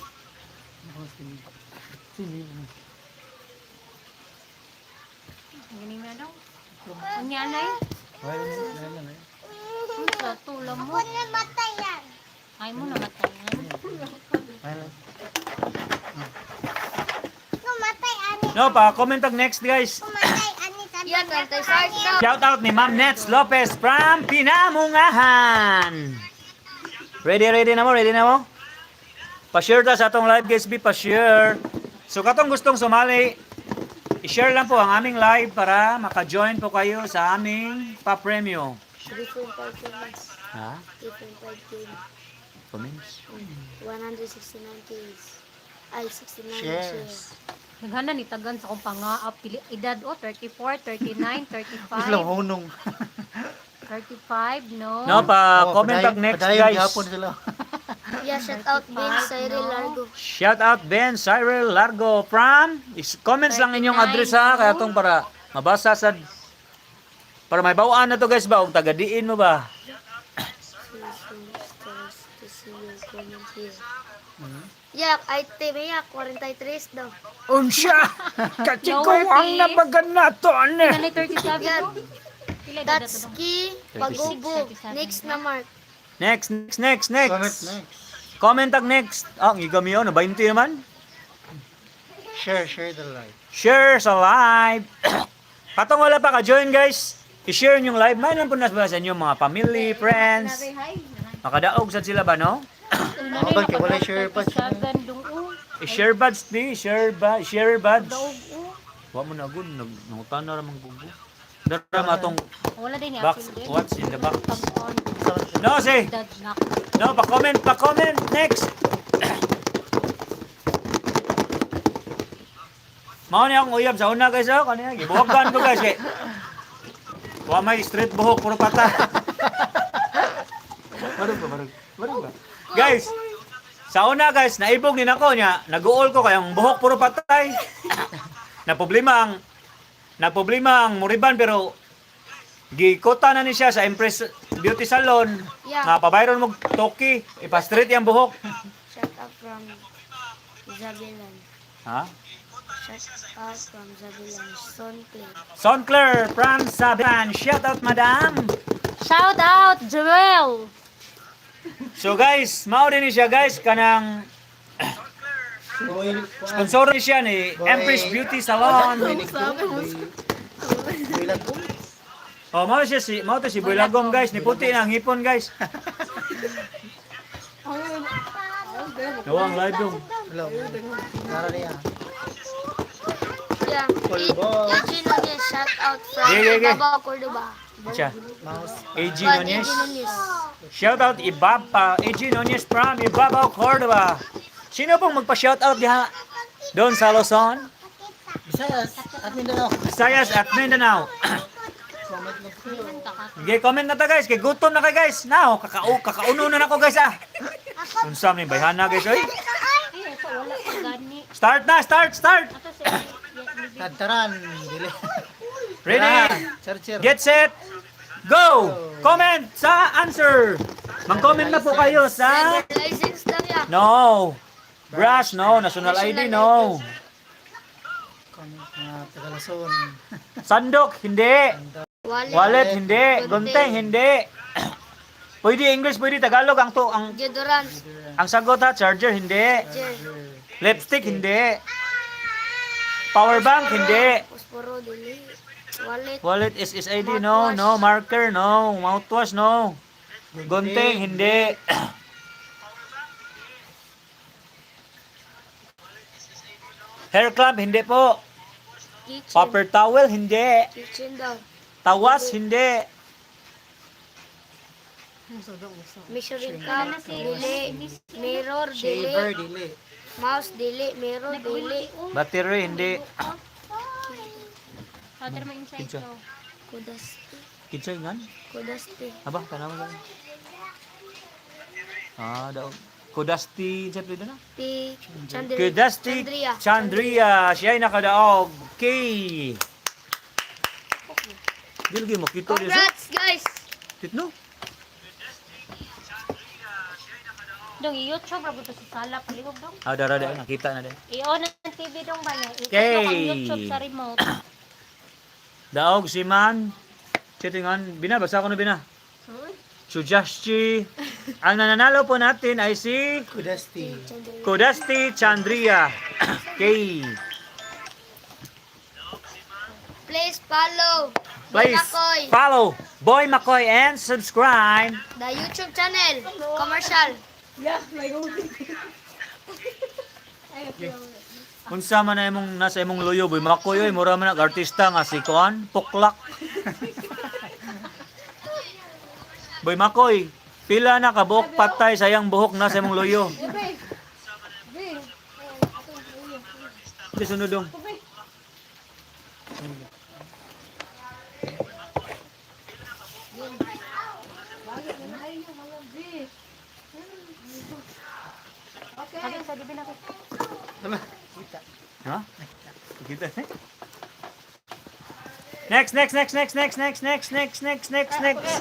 Sino? Gani mo daw. Unya na eh. Wala na lang eh. Unsa tulam mo? Ay mo namatayan. Wala. No, pa comment tag next, guys. Yan, antay start. Shout out ni Ma'am Nets Lopez from Pinamungahan. Ready, ready na mo? Ready na mo? Pa-share ta sa atong live, guys, be pa-share. So katong gustong sumali, i-share lang po ang aming live para maka-join po kayo sa aming pa-premyo. 3.5 comments. Ha? 3.5K. Comments? 169 Ks. Ay, 69 Shares. shares. Naghana ni tagan sa akong pangaap pili edad oh 34, 39, Gusto lang 35, hunong. 35, no. No, pa Oh, comment padayon- tag next, padayon guys. gihapon sila. Yeah, shout out Ben Cyril no? Largo. Shout out Ben Cyril Largo from comments lang inyong 39, address ha, kaya no? tong para mabasa sa para may bawaan na to, guys, ba og taga-diin mo ba? See you soon, stars to see your comment here. Yak, ay Timea, 43 daw. Unsya! Lower, please. nabagan na to, ane! Pila na 37 Yan. no? Pila edad ato dong? Tatsuki Pagubo. 36, 37. Next na Mark. Next, next, next, next. Comment next. Comment tag next. Ah, ang igami yun, 20 naman. Share, share the live. Share sa live. Katong wala pa ka-join, guys, i-share yung live. May lang po na sa inyong mga family, friends. Makadaog sad sila ba, no? Ako ba, kay wala share pa siya. 37 dong oh. I-share buds, di. Share, ba, share buds. Daog oh. Wa mo na gud, nangutan na ramang gugo. Dara matong Wala din ni box, apil din. what's in the box? Pag-on. No, say. Edad na. No, pa-comment, pa-comment. Next. Mao ni akong uyab sa una, guys, oh, kanina gibuhagan ko, guys, kay wa may straight buhok, puro pata. Marug ba, marug? Marug ba? Guys, sa una, guys, naibog ni nako niya, naguol ko kay ang buhok puro patay. Na problema ang muriban pero gikota na ni siya sa Empress Beauty Salon. Yeah. Nga pabayron mo toki, ipa-straight yung buhok. Shout out from Zabilan. Ha? Shout out from Zabilan. Son Clay. Sonclair from Saban. Shout out, madam. Shout out Joel. So guys, mao din ni siya, guys, kanang Boy, sponsor ni siya ni Empress Beauty Salon. Boy, lagom. Oh, mao to si Boy Lagom, guys, ni puti na ang hipon, guys. Dawa ang live dong. Hello. Tara niya. Yeah. Pulbo. AG Nunez, shout out from Yeah, yeah, yeah. Davao, Cordoba. Siya. Mouse. AG Juan Nunez. AG Nunez. Shout out Ibaba, AG Nunez from Ibabaw, Cordoba. Sino pong magpa-shout out diha? Doon sa Luzon, Visayas. At Mindanao. Visayas at Mindanao. Comment lang po. Okay, comment na ta, guys. Kay gutom na kay, guys. Now, kakauno na nako, guys, ah. Unsa man ni bayhana, guys, oy. Ay, ito wala pa gani. Start na, start, start. Ato sa Tadtaran. Dili. Ready? Charger. Get set. Go. Comment sa answer. Mag-comment na po kayo sa Driver license lang ya. No. Brush, no. National ID, no. Comment na Tagalason. Sandok, hindi. Wallet. Wallet, hindi. Gunting, hindi. Pwede English, pwede Tagalog. Ang to, ang Deodorant. ang sagot ha, charger, hindi. Chair. Lipstick, hindi. Power bank, hindi. Posporo, dili. Wallet. Wallet, SSID, no. No. Marker, no. Mouthwash, no. Gunting, hindi. Hair clamp, hindi po. Kitchen. Paper towel, hindi. Kitchen daw. Tawas, hindi. Measuring cup. Dili. Mirror. Shaver, Dili. dili. Mouse. Dili. Mirror. Dili. Battery, hindi. Other mo inside Kinsa? to. Kudasti. Kinsa ngan? Kudasti. Aba, tanaw mo lang. Ah, daw. Kudasti, sa pwede na? T. Chandria. Kudasti Chandria. Chandria. Siya ay nakadaog. K. Di lagi makita niya sa. Congrats, guys! Titno. Dong, i-YouTube ra to sa sala palihog dong. Ah, dara dara nakita na din. I-on ang TV dong ba niya? Okay. I-on ang YouTube sa remote. Daog si man. Chitingan, binabasa ko na bina. Sujaschi. Ang nananalo po natin ay si Kudasti. Chandria. Kudasti Chandria. K. Please follow. Please Makoy, follow Boy Makoy and subscribe. the YouTube channel. Commercial. Yeah, may go. Unsa man na imong nasa imong luyo Boy Makoy oy, mura man nag artista nga si Kuan Puklak. Boy Makoy, pila na kabuok patay sayang buhok na sa imong luyo. Di sunod dong. Sabi sa dibi na ko. Tama. Kita. Ha? Kita eh. Next, next, next, next, next, next, next, next, next, next, next.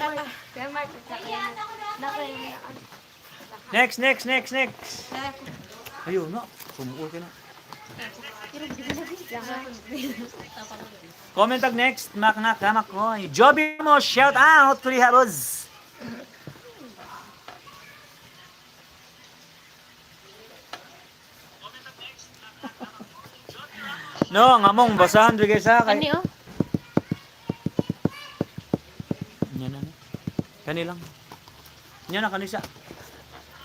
Kaya Mark, Next, next, next, next. Ayun na. Sumuol ka na. Comment tag next, Mak na Makoy. Joby mo, shout out, Kuya Haroz. No, ang among basahan diri sa kay. Ani oh. Nya na. Kani lang. Nya na kanisa.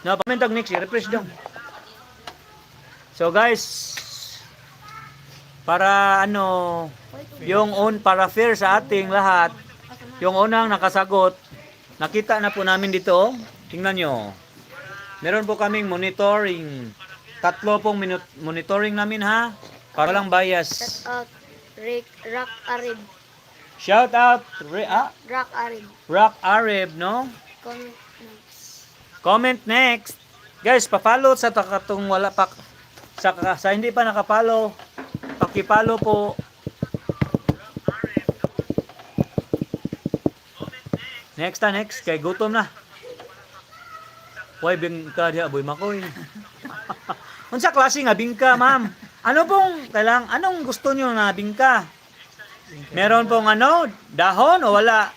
No, comment tag next, refresh daw. So guys, para ano, yung on para fair sa ating lahat, yung unang nakasagot, nakita na po namin dito, oh. Tingnan nyo. Meron po kaming monitoring. Tatlo pong monitoring namin ha. Para lang bias. Shout out Rick Rock Arib. Shout out Rock Arib. Rock Arab, no? Comment next. Comment next. Guys, pa-follow sa katong wala pa sa hindi pa nakapollow. Paki-follow po. Next ta next kay gutom na. Why bingka diha boy makoy. Unsa klase nga bingka, ma'am? Ano pong kailang anong gusto niyo na bingka? Meron pong ano, dahon o wala?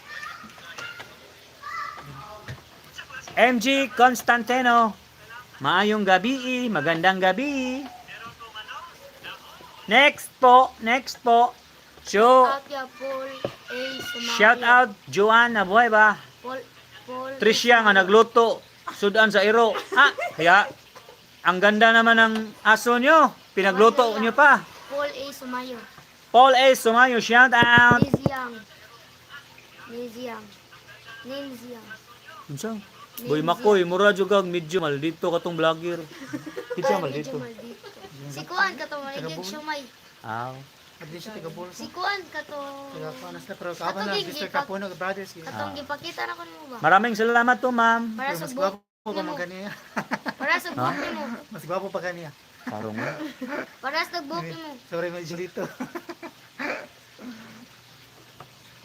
MG Constantino. Maayong gabi, magandang gabi. Next po, next po. So, Out ya Paul A. Sumayo. shout out Joanna buhay ba? Paul Paul Tricia nga nagluto sudan sa iro. Ah, kaya ang ganda naman ng aso nyo. Pinagluto nyo pa. Paul A. Sumayo. Paul A. Sumayo, shout out. Liz Yang. Liz Yang. Liz Yang. Unsa? Boy Makoy, mura jud kag medyo maldito katong vlogger. Kitsa Medyo maldito. maldito. Si Kuan kato maligid sumay. Ah. At least siya taga-bulsa. Si Kuan kato Taga kuan na sila, pero kaban na, Atong Mr. gigipat. Kapuno, brothers. Yun. katong gipakita na ko nimo ba? Maraming salamat to, ma'am. Para Pero sa mas buhok gwapo pa man kaniya. Para sa buhok nimo. Mas gwapo pa kaniya. Karong mo. Para sa buhok nimo. Sorry, medyo dito.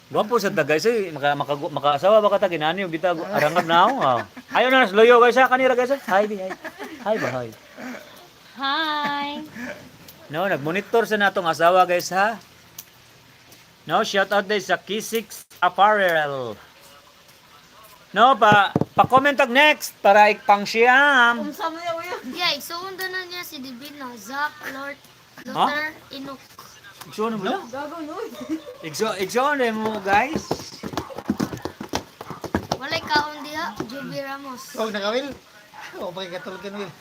Gwapo sa ta guys eh. Maka, maka, makaasawa ba ka ta ginani og bitag arangab na ako. Ah. Ayo na loyo guys ha kanira guys. Ha. Hi bi hi. Hi ba hi. Hi. No, nagmonitor sa natong asawa guys ha. No, shout out day sa K6 Apparel. No, pa pa-comment tag next para ikpang siyam. Unsa man niya, kuya? Yeah, igsuon na niya si Divina, Zach, Lord, Ha? Luther, Enoch. Igsoon mo na? Gago no. Igsoon na mo, guys. Walay kaon diha, Juby Ramos. Oh, nakawil. O, bakit katulog ka, Will?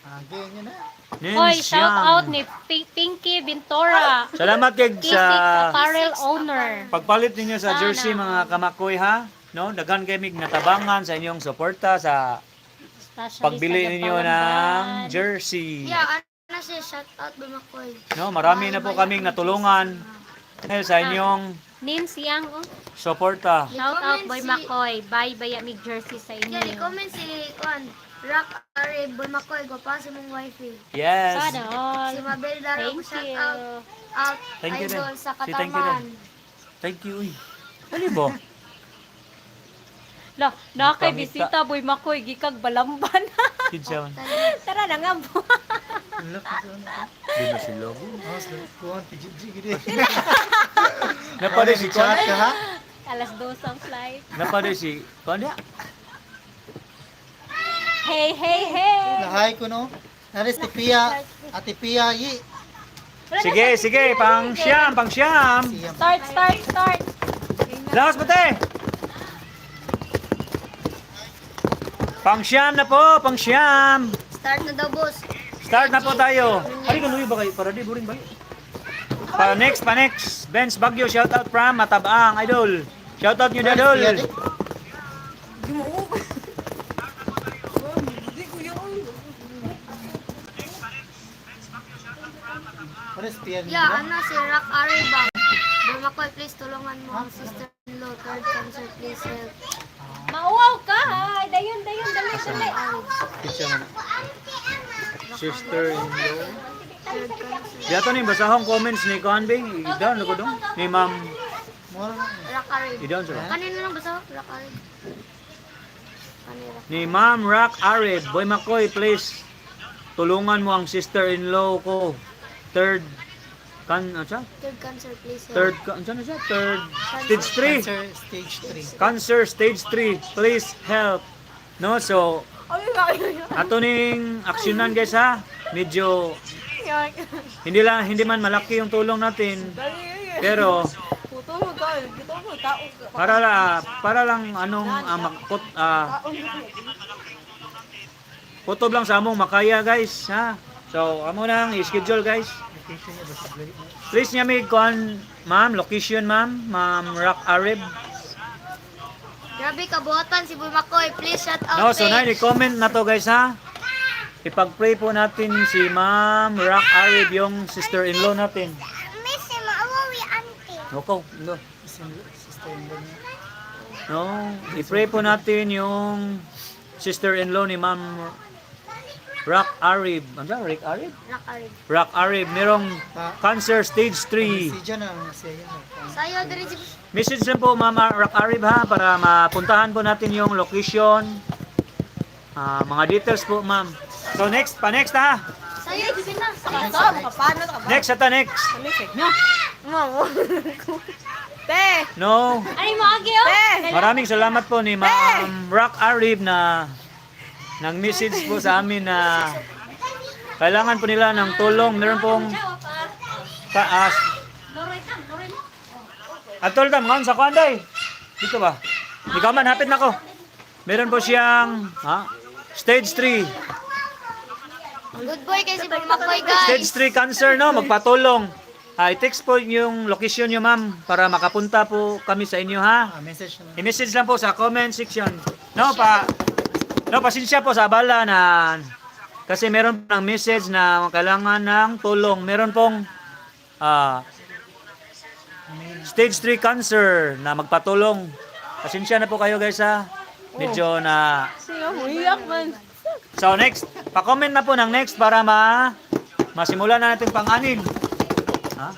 Ah, ganyan na. Hoy, Nin shout Siang. out ni Pinky Ventura. Salamat kay K6 sa Apparel Owner. pagpalit ninyo sa Sana. jersey, mga kamakoy, ha. No, daghan kay mig natabangan sa inyong suporta sa Especially pagbili sa ninyo ng Gapalamban. jersey. Yeah, ano siya, shout out Boy Makoy. No, marami na po kaming natulungan dahil sa inyong Nins Yang, oh. suporta. Shout out Boy Si- Makoy. Bye bye mig jersey sa Yeah, inyo. i-comment si Kuan. Rock Are Boy Makoy, gwapa si mong wifey. Yes. Sana all. Si Mabel Daro, Thank shout you. out. Out Thank you idol din. sa Si thank you Katarman. din. Thank you. Uy. Ano ba? La, na kay Pangita. bisita Boy Makoy gikag balamban. Kinsa man. Tara na nga mo. Look, ano ka? Di na si Lobo. Oh, sa kuwan, PGG, gini. Napade si Kuan. Chat ka, ha? Alas dos ang flight. Napade si Kuan dia. Hey, hey, hey. Lahay ko, no? Naris, ti Pia, Ate Pia, yi. Sige, sige, pang siyam, pang siyam. Siyam. Start, start, start. Laos pati. Pang siyam na po, pang siyam. Start na daw, boss. Start na po tayo. Ari kanuyo ba kayo? Para di boring ba? Pa next, pa next. Benz Bagyo, shout out from Matabang, idol. Shout out nyo, idol. Pia, di. Di mo oh. Di ko yun. Pares, Pia, di Yeah, ba? ano si Rock Are ba? Boy Makoy, please tulungan mo ang sister-in-law. Third cancer, please help. Mauaw ka ha. Dayon, dayon, dali, dali. Sister-in-law. Third cancer. Diyato ni basahong comments ni Kuan Bing. I-down ko dong. Ni Ma'am. Mura na. Rock Are. I-down sa Kanino lang basta? Rock Are. Kanina. Ni Ma'am Rock Arib. Boy Makoy, please. Tulungan mo ang sister-in-law ko. Third kan ano siya? Third cancer, please help. Third ano siya, ano siya? Third stage 3. Cancer stage 3. Cancer stage 3. Please help. No, so Ay, ay, ay. ato ning aksyonan, guys, ha. Medyo hindi lang hindi man malaki yung tulong natin, pero Putol ka, putol ka. para lang anong makpot kutob lang sa among makaya, guys, ha. So amo nang i-schedule, guys. Location niya ba sa vlog? Please niya may kuan, ma'am, location, ma'am, Ma'am Rock Arib. Grabe kabuhatan si Boy Makoy. Please shout out. No, so page. na i-comment na to, guys, ha. Ipag-pray po natin si Ma'am Rock Arib, yung sister-in-law natin. Okay, no. Sister-in-law niya. No, i-pray po natin yung sister-in-law ni Ma'am Rock Arib. Ano siya? Rick Arib? Rock Arib. Rock Arib. Merong cancer stage 3. Si Jan ang siya yan. Sayo diri si Message lang po, Ma'am Rock Arib, ha, para mapuntahan po natin yung location. Ah, mga details po, ma'am. So next, pa next ha. Sayo diri na. Kapasok, kapano, kapano. Next ata next. Mamo. Te! No. Ay, mo agi oh. Te! Maraming salamat po ni Ma'am Rock Arib na nang message po sa amin na kailangan po nila ng tulong. Meron pong taas. Loroy tam, loroy mo. Atol tam, ngaon sa kuanday. Dito ba? Ikaw man, hapit na ko. Meron po siyang ha? Stage 3. Good boy kay si Boy Makoy, guys. Stage 3 cancer, no? Magpatulong. Ah, i-text po yung location nyo, ma'am, para makapunta po kami sa inyo, ha? Ah, message naman. I-message lang po sa comment section. No, pa No, pasensya po sa abala na kasi meron ng message na kailangan ng tulong. Meron pong stage 3 cancer na magpatulong. Pasensya na po kayo, guys, ha. Medyo na Siya, umiyak man. So next, pa-comment na po ng next para ma masimulan na natin pang-anim. Ha?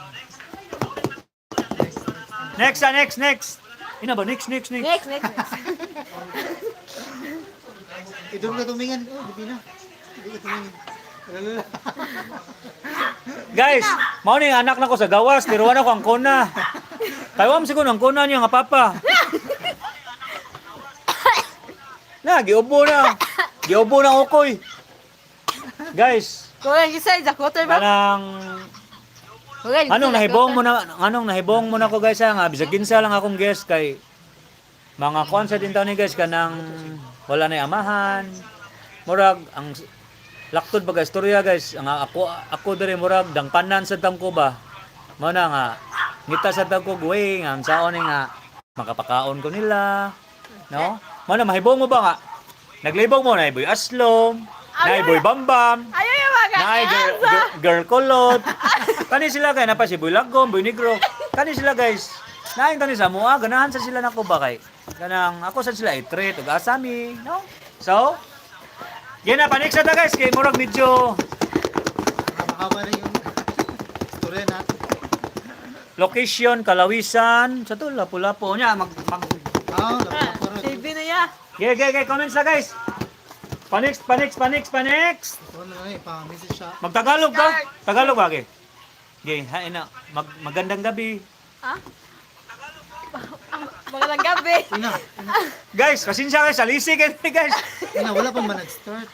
Next, ah, next, next. Ina ba? Next, next, next. Next, next, next. Idong na tumingan. Oh, gabi na. Hindi ka tumingin. Lalala. Guys, mao ni ang anak nako sa gawas, pero wala ko ang kuna. Taiwan siguro ang kuna niya nga papa. Na, giubo na. Giubo na ukoy. Guys, Kuya, isa Jack water ba? Kanang Kuya, anong nahibong mo na, anong nahibong mo na ko, guys, ha, nga bisag kinsa lang akong guest kay mga kuan sa din taon ni, guys, kanang wala na amahan. Murag ang laktod ba, guys, storya, guys, ang ako ako diri murag dangpanan sa ko ba. Mao na nga ngita sa ko guwe nga ang saon ni nga makapakaon ko nila. No? Mao na mahibong mo ba nga naglibog mo na Boy Aslom, na Boy Bambam. Ayaw yung mga Naay girl, girl, girl kulot. Kani sila kay napa si Boy Lagom, Boy Negro. Kani sila, guys. Naay kani sa mua, ganahan sa sila nako ba kay kanang ako sa sila i-treat ug asami, no? So, yan na panik sa ta, guys, kay murag medyo Mahaba rin yung istorya natin. Location Kalawisan sa to Lapu-Lapu nya mag, mag Ah, lapu-lapu rin. TV na ya. Ge ge ge, comments na, guys. Panix panix panix panix. Ito na lang eh, pa-message siya. Magtagalog ka? Tagalog ba ge? Ge, hain na. Magandang gabi. Ha? Magandang gabi. Ina, Guys, pasensya kayo sa lisi kayo, guys. ina, wala pa man nag-start.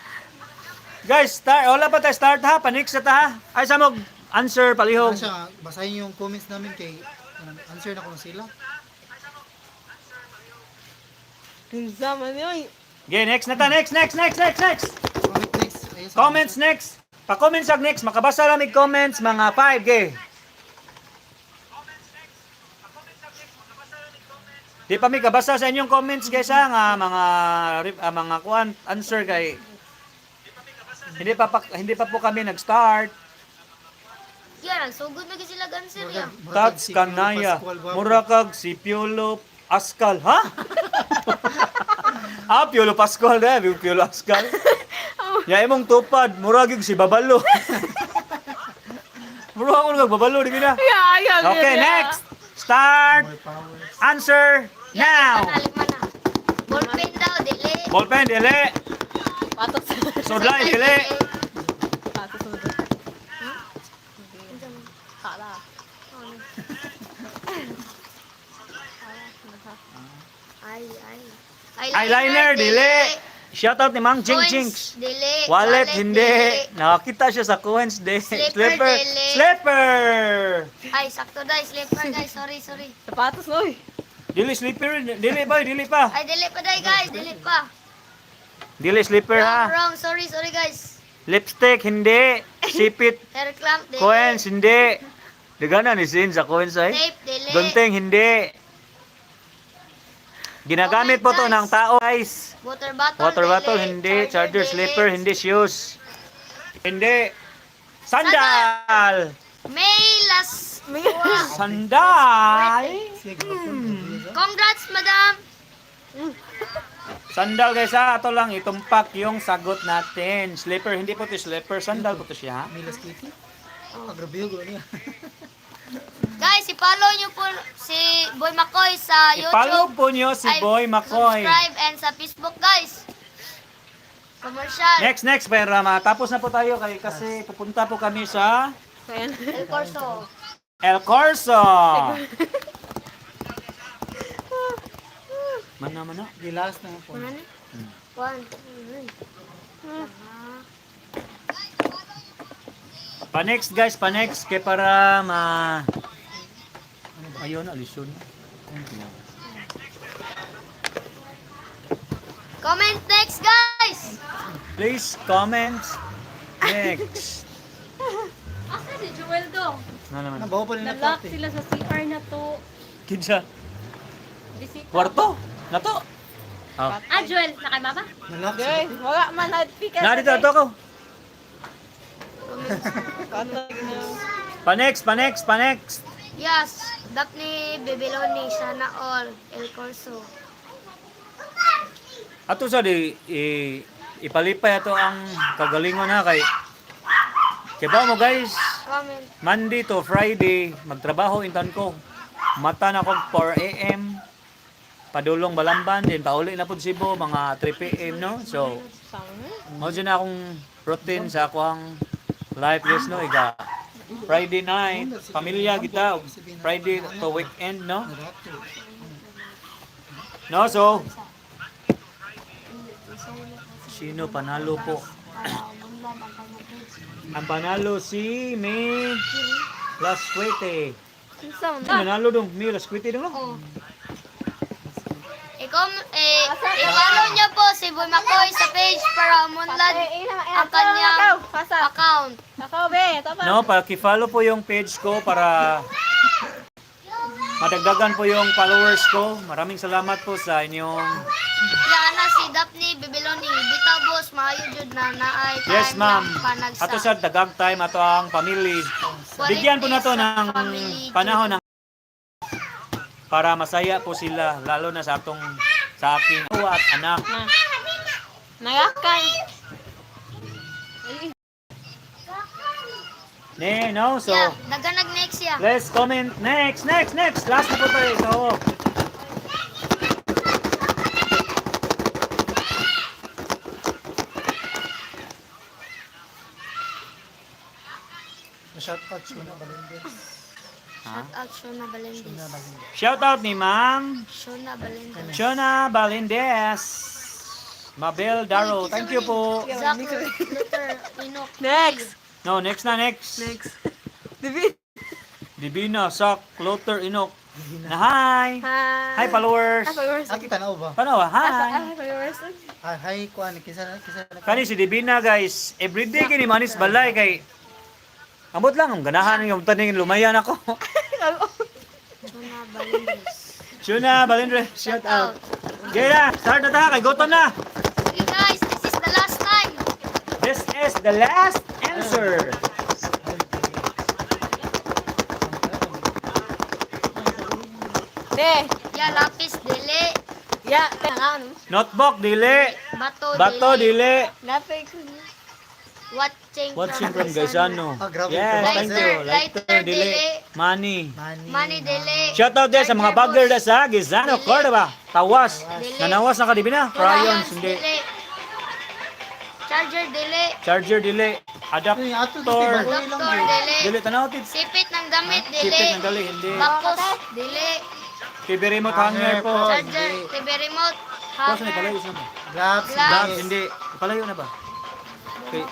Guys, start. Wala pa tayo start ha. Panik sa ta ha. Ay, sa mo answer Ano palihog. siya, basahin yung comments namin kay answer na kung sila. Kinsa man yun. Okay, next na ta. Next, next, next, next, next. Comment next. Ayun, sa- Comments next. Pa-comments ag next. Makabasa lang mig comments mga 5 ge. Di pa mi kabasa sa inyong comments, guys, ha, nga mga mga kuan answer kay hindi pa po kami nag-start. Yeah, nagsugod na gyud sila answer ya. Murag Tags si Piolo kanaya. Pascual Guapo. Mura kag si Piolo Ascal, ha? Ah, Piolo Pascual na, Piolo Ascal. Ya imong tupad, mura gyud si Babalo. Mura ako nag Babalo di na. Yeah, yeah, Okay, yeah. next. Start. More powers. Answer now. Lima na. Ballpen daw, dili. Ballpen dili. Patos. Sudlay dili. Patos na. Kala. Ay, ay. Eyeliner dili. Shout out ni Mang Jing Coins, Jinx. dili. Wallet hindi. Dili. Nakakita siya sa coins de. Slipper, Slipper. dili. Slipper. Ay, sakto daw. Slipper, guys. Sorry, sorry. Sapatos oy. Dili slipper, dili ba, dili pa. Ay, dili pa daw, guys. Dili pa. Dili slipper Wrong, ha. wrong. Sorry, sorry, guys. Lipstick hindi. Sipit Hair clamp, dili. coins hindi. Dagana ni Sin sa coins ay. Tape, dili. Gunting hindi. Ginagamit po to ng tao, guys. Water bottle, Water dili. bottle hindi, charger, dili. slipper hindi, shoes. Hindi. Sandal. May las... Sandal. Siya, gapon. Congrats, madam. Sandal, guys, ha. Ito lang itumpak yung sagot natin. Slipper hindi po to slipper, sandal po to siya. Milas Kitty. Ah, grabe yun. Ano yan? Guys, i-follow nyo po si Boy Makoy sa YouTube. I-follow po nyo si Ay, Boy Makoy. Subscribe and sa Facebook, guys. Commercial. Next, next, pero matapos na po tayo kay, kasi pupunta po kami sa Ayan. El Corso. El Corso. Mana, mana. The last na po. Ano? One, two, three. Pa-next, guys, pa-next kay para ma Ayun, alison. Comment next, guys! Please comment next. Asa si Joel dong? Ano naman? Nabawa pa rin na Na-lock parte. sila sa CR na to. Kinsa? Bisita. Kwarto? Na to? Oh. Ah, Joel, nakay mama? Nalock sila. Guys, wala man nagpika. Na dito ato ko. Pa-next, pa-next, pa-next. Yes, Daphne Bibiloni, sana all, El Corso. Ato sa di ipalipay ato ang kagalingon ha kay Kay ba mo, guys, Comment. Monday to Friday magtrabaho intan ko. Mata na ko 4 AM. Padulong Balamban din pauli na pud Cebu mga 3 PM, no. So, mao jud na akong routine sa akong life, guys, no, iga Friday night, pamilya kita ug Friday to weekend, no. Nalock to. No, so sino panalo po? Maunlad ang kanyang page. Ang panalo si May Lasquete. Kinsa man? Nanalo dong, May Lasquete dong, no? Oh. Ikaw, eh, i-follow niyo po si Boy Makoy sa page para umunlad ang kanyang Pasa. account. Ako, be. Tama. No, paki-follow po yung page ko para madagdagan po yung followers ko. Maraming salamat po sa inyong Yan na si Daphne Bibiloni. Bitaw boss, maayo jud na naay time Yes, ma'am. ng panagsa. Ato sa dagang time ato ang family. Bigyan po na to ng panahon ng para masaya po sila lalo na sa atong sa aking asawa at anak. Na. Nagakay. Ne, no? So, Yeah, daganag next ya. let's comment next, next, next. Last na po tayo. So, Shout out Shuna Balindez. Shout out Shona Balendez. Shuna Balindez. Shout out ni Ma'am Shona Balendez. Shona Balindez. Mabel Daro. Thank you po. Zach Luther Enoch. Next. No, next na, next. Next. David. Divina, Sak, Lothar, Enoch. Na hi. Hi. Hi, followers. Hi, followers. Ah, kita na ba? Paano ba? Hi. Hi, followers. Hi, hi, kuan kinsa na kinsa na. Kani si Divina, guys. Everyday kini manis balay kay Amot lang, ang ganahan yung taning lumayan ako. Shona Balendez. Shona Balindre, shout out. Okay na, start na ta, kay gutom na. Okay guys, this is the last time. This is the last answer. Be. Ya, lapis dili, Ya, tangan. Notebook, dili. bato, Bato, dili. dili. Lapis. Watching, Watching from Gaisano. Ah, grabe. Yes, thank you. Lighter, Lighter, lighter, dili. dili. Money. Money. Money dili. Shout out din sa mga bagger da sa Gaisano, Cordoba. Tawas. Dili. Nanawas na ka, di ba na? Crayons, hindi. Dili. Charger dili. Charger, dili. Ay, ato Adapter. dili, bagoy lang Doctor gyud. dili. Dili, tanaw, tits. Sipit ng damit dili. Sipit ng dali, hindi. Bakos dili. TV remote hanger po. Charger, TV remote, Tapos na palayo hanger, siya ba? Gloves, Gloves. Gloves, hindi. Palayo na ba? Okay.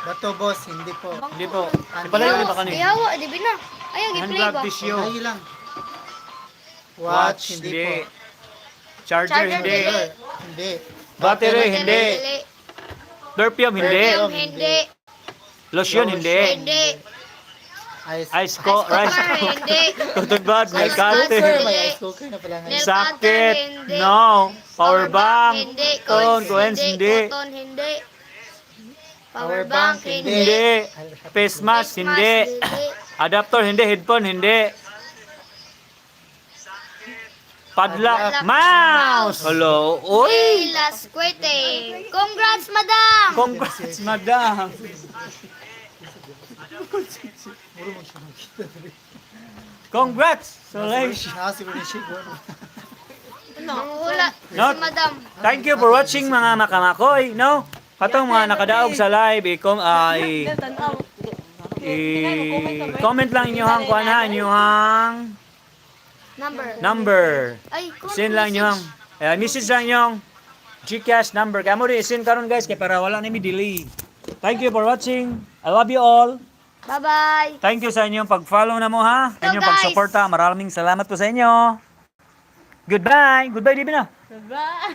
Bato boss, hindi po. Hindi po. Palayo na ba kani? Ihawa, di ba na? Ayaw, Hand gi-play glove ba? tissue. Ay lang. Watch, hindi po. Charger, Charger, hindi. dili. Hindi. Battery, hindi. Dili. Perfume, hindi. Perfume, hindi. Lotion, hindi. Hindi. Ice, Ice ko, rice Cooker, ko. hindi. Cotton bud, may Ice cutter. cooker, may ice cooker na pala ngayon. Nail Socket, cutter, hindi. no. Power bank, hindi. Cone, Coins, coins, hindi. Cotton, hindi. Power bank, hindi. Hindi. Face mask, Face hindi. mask, dili. Adapter, hindi. Headphone, hindi. Padlock, mouse! Hello, uy! Uy, Las Cuete. Congrats, madam! Congrats, madam! Congrats! Congratulations! Nakasiguro ni Chico. Manghula si Not- madam. Thank you for watching, mga makamakoy, no? Katong mga nakadaog sa live, i-com, ah, Tanaw. i-comment lang inyong kuan ha, inyong Number. number. Ay, comment Send lang inyong eh, message lang inyong GCash number. Kaya mo rin i-send karon guys kay para wala na mi delay. Thank you for watching. I love you all. Bye-bye. Thank you sa inyong pag-follow na mo ha. So, Inyong guys. pagsuporta. Maraming salamat po sa inyo. Goodbye. Goodbye, Divina. Bye.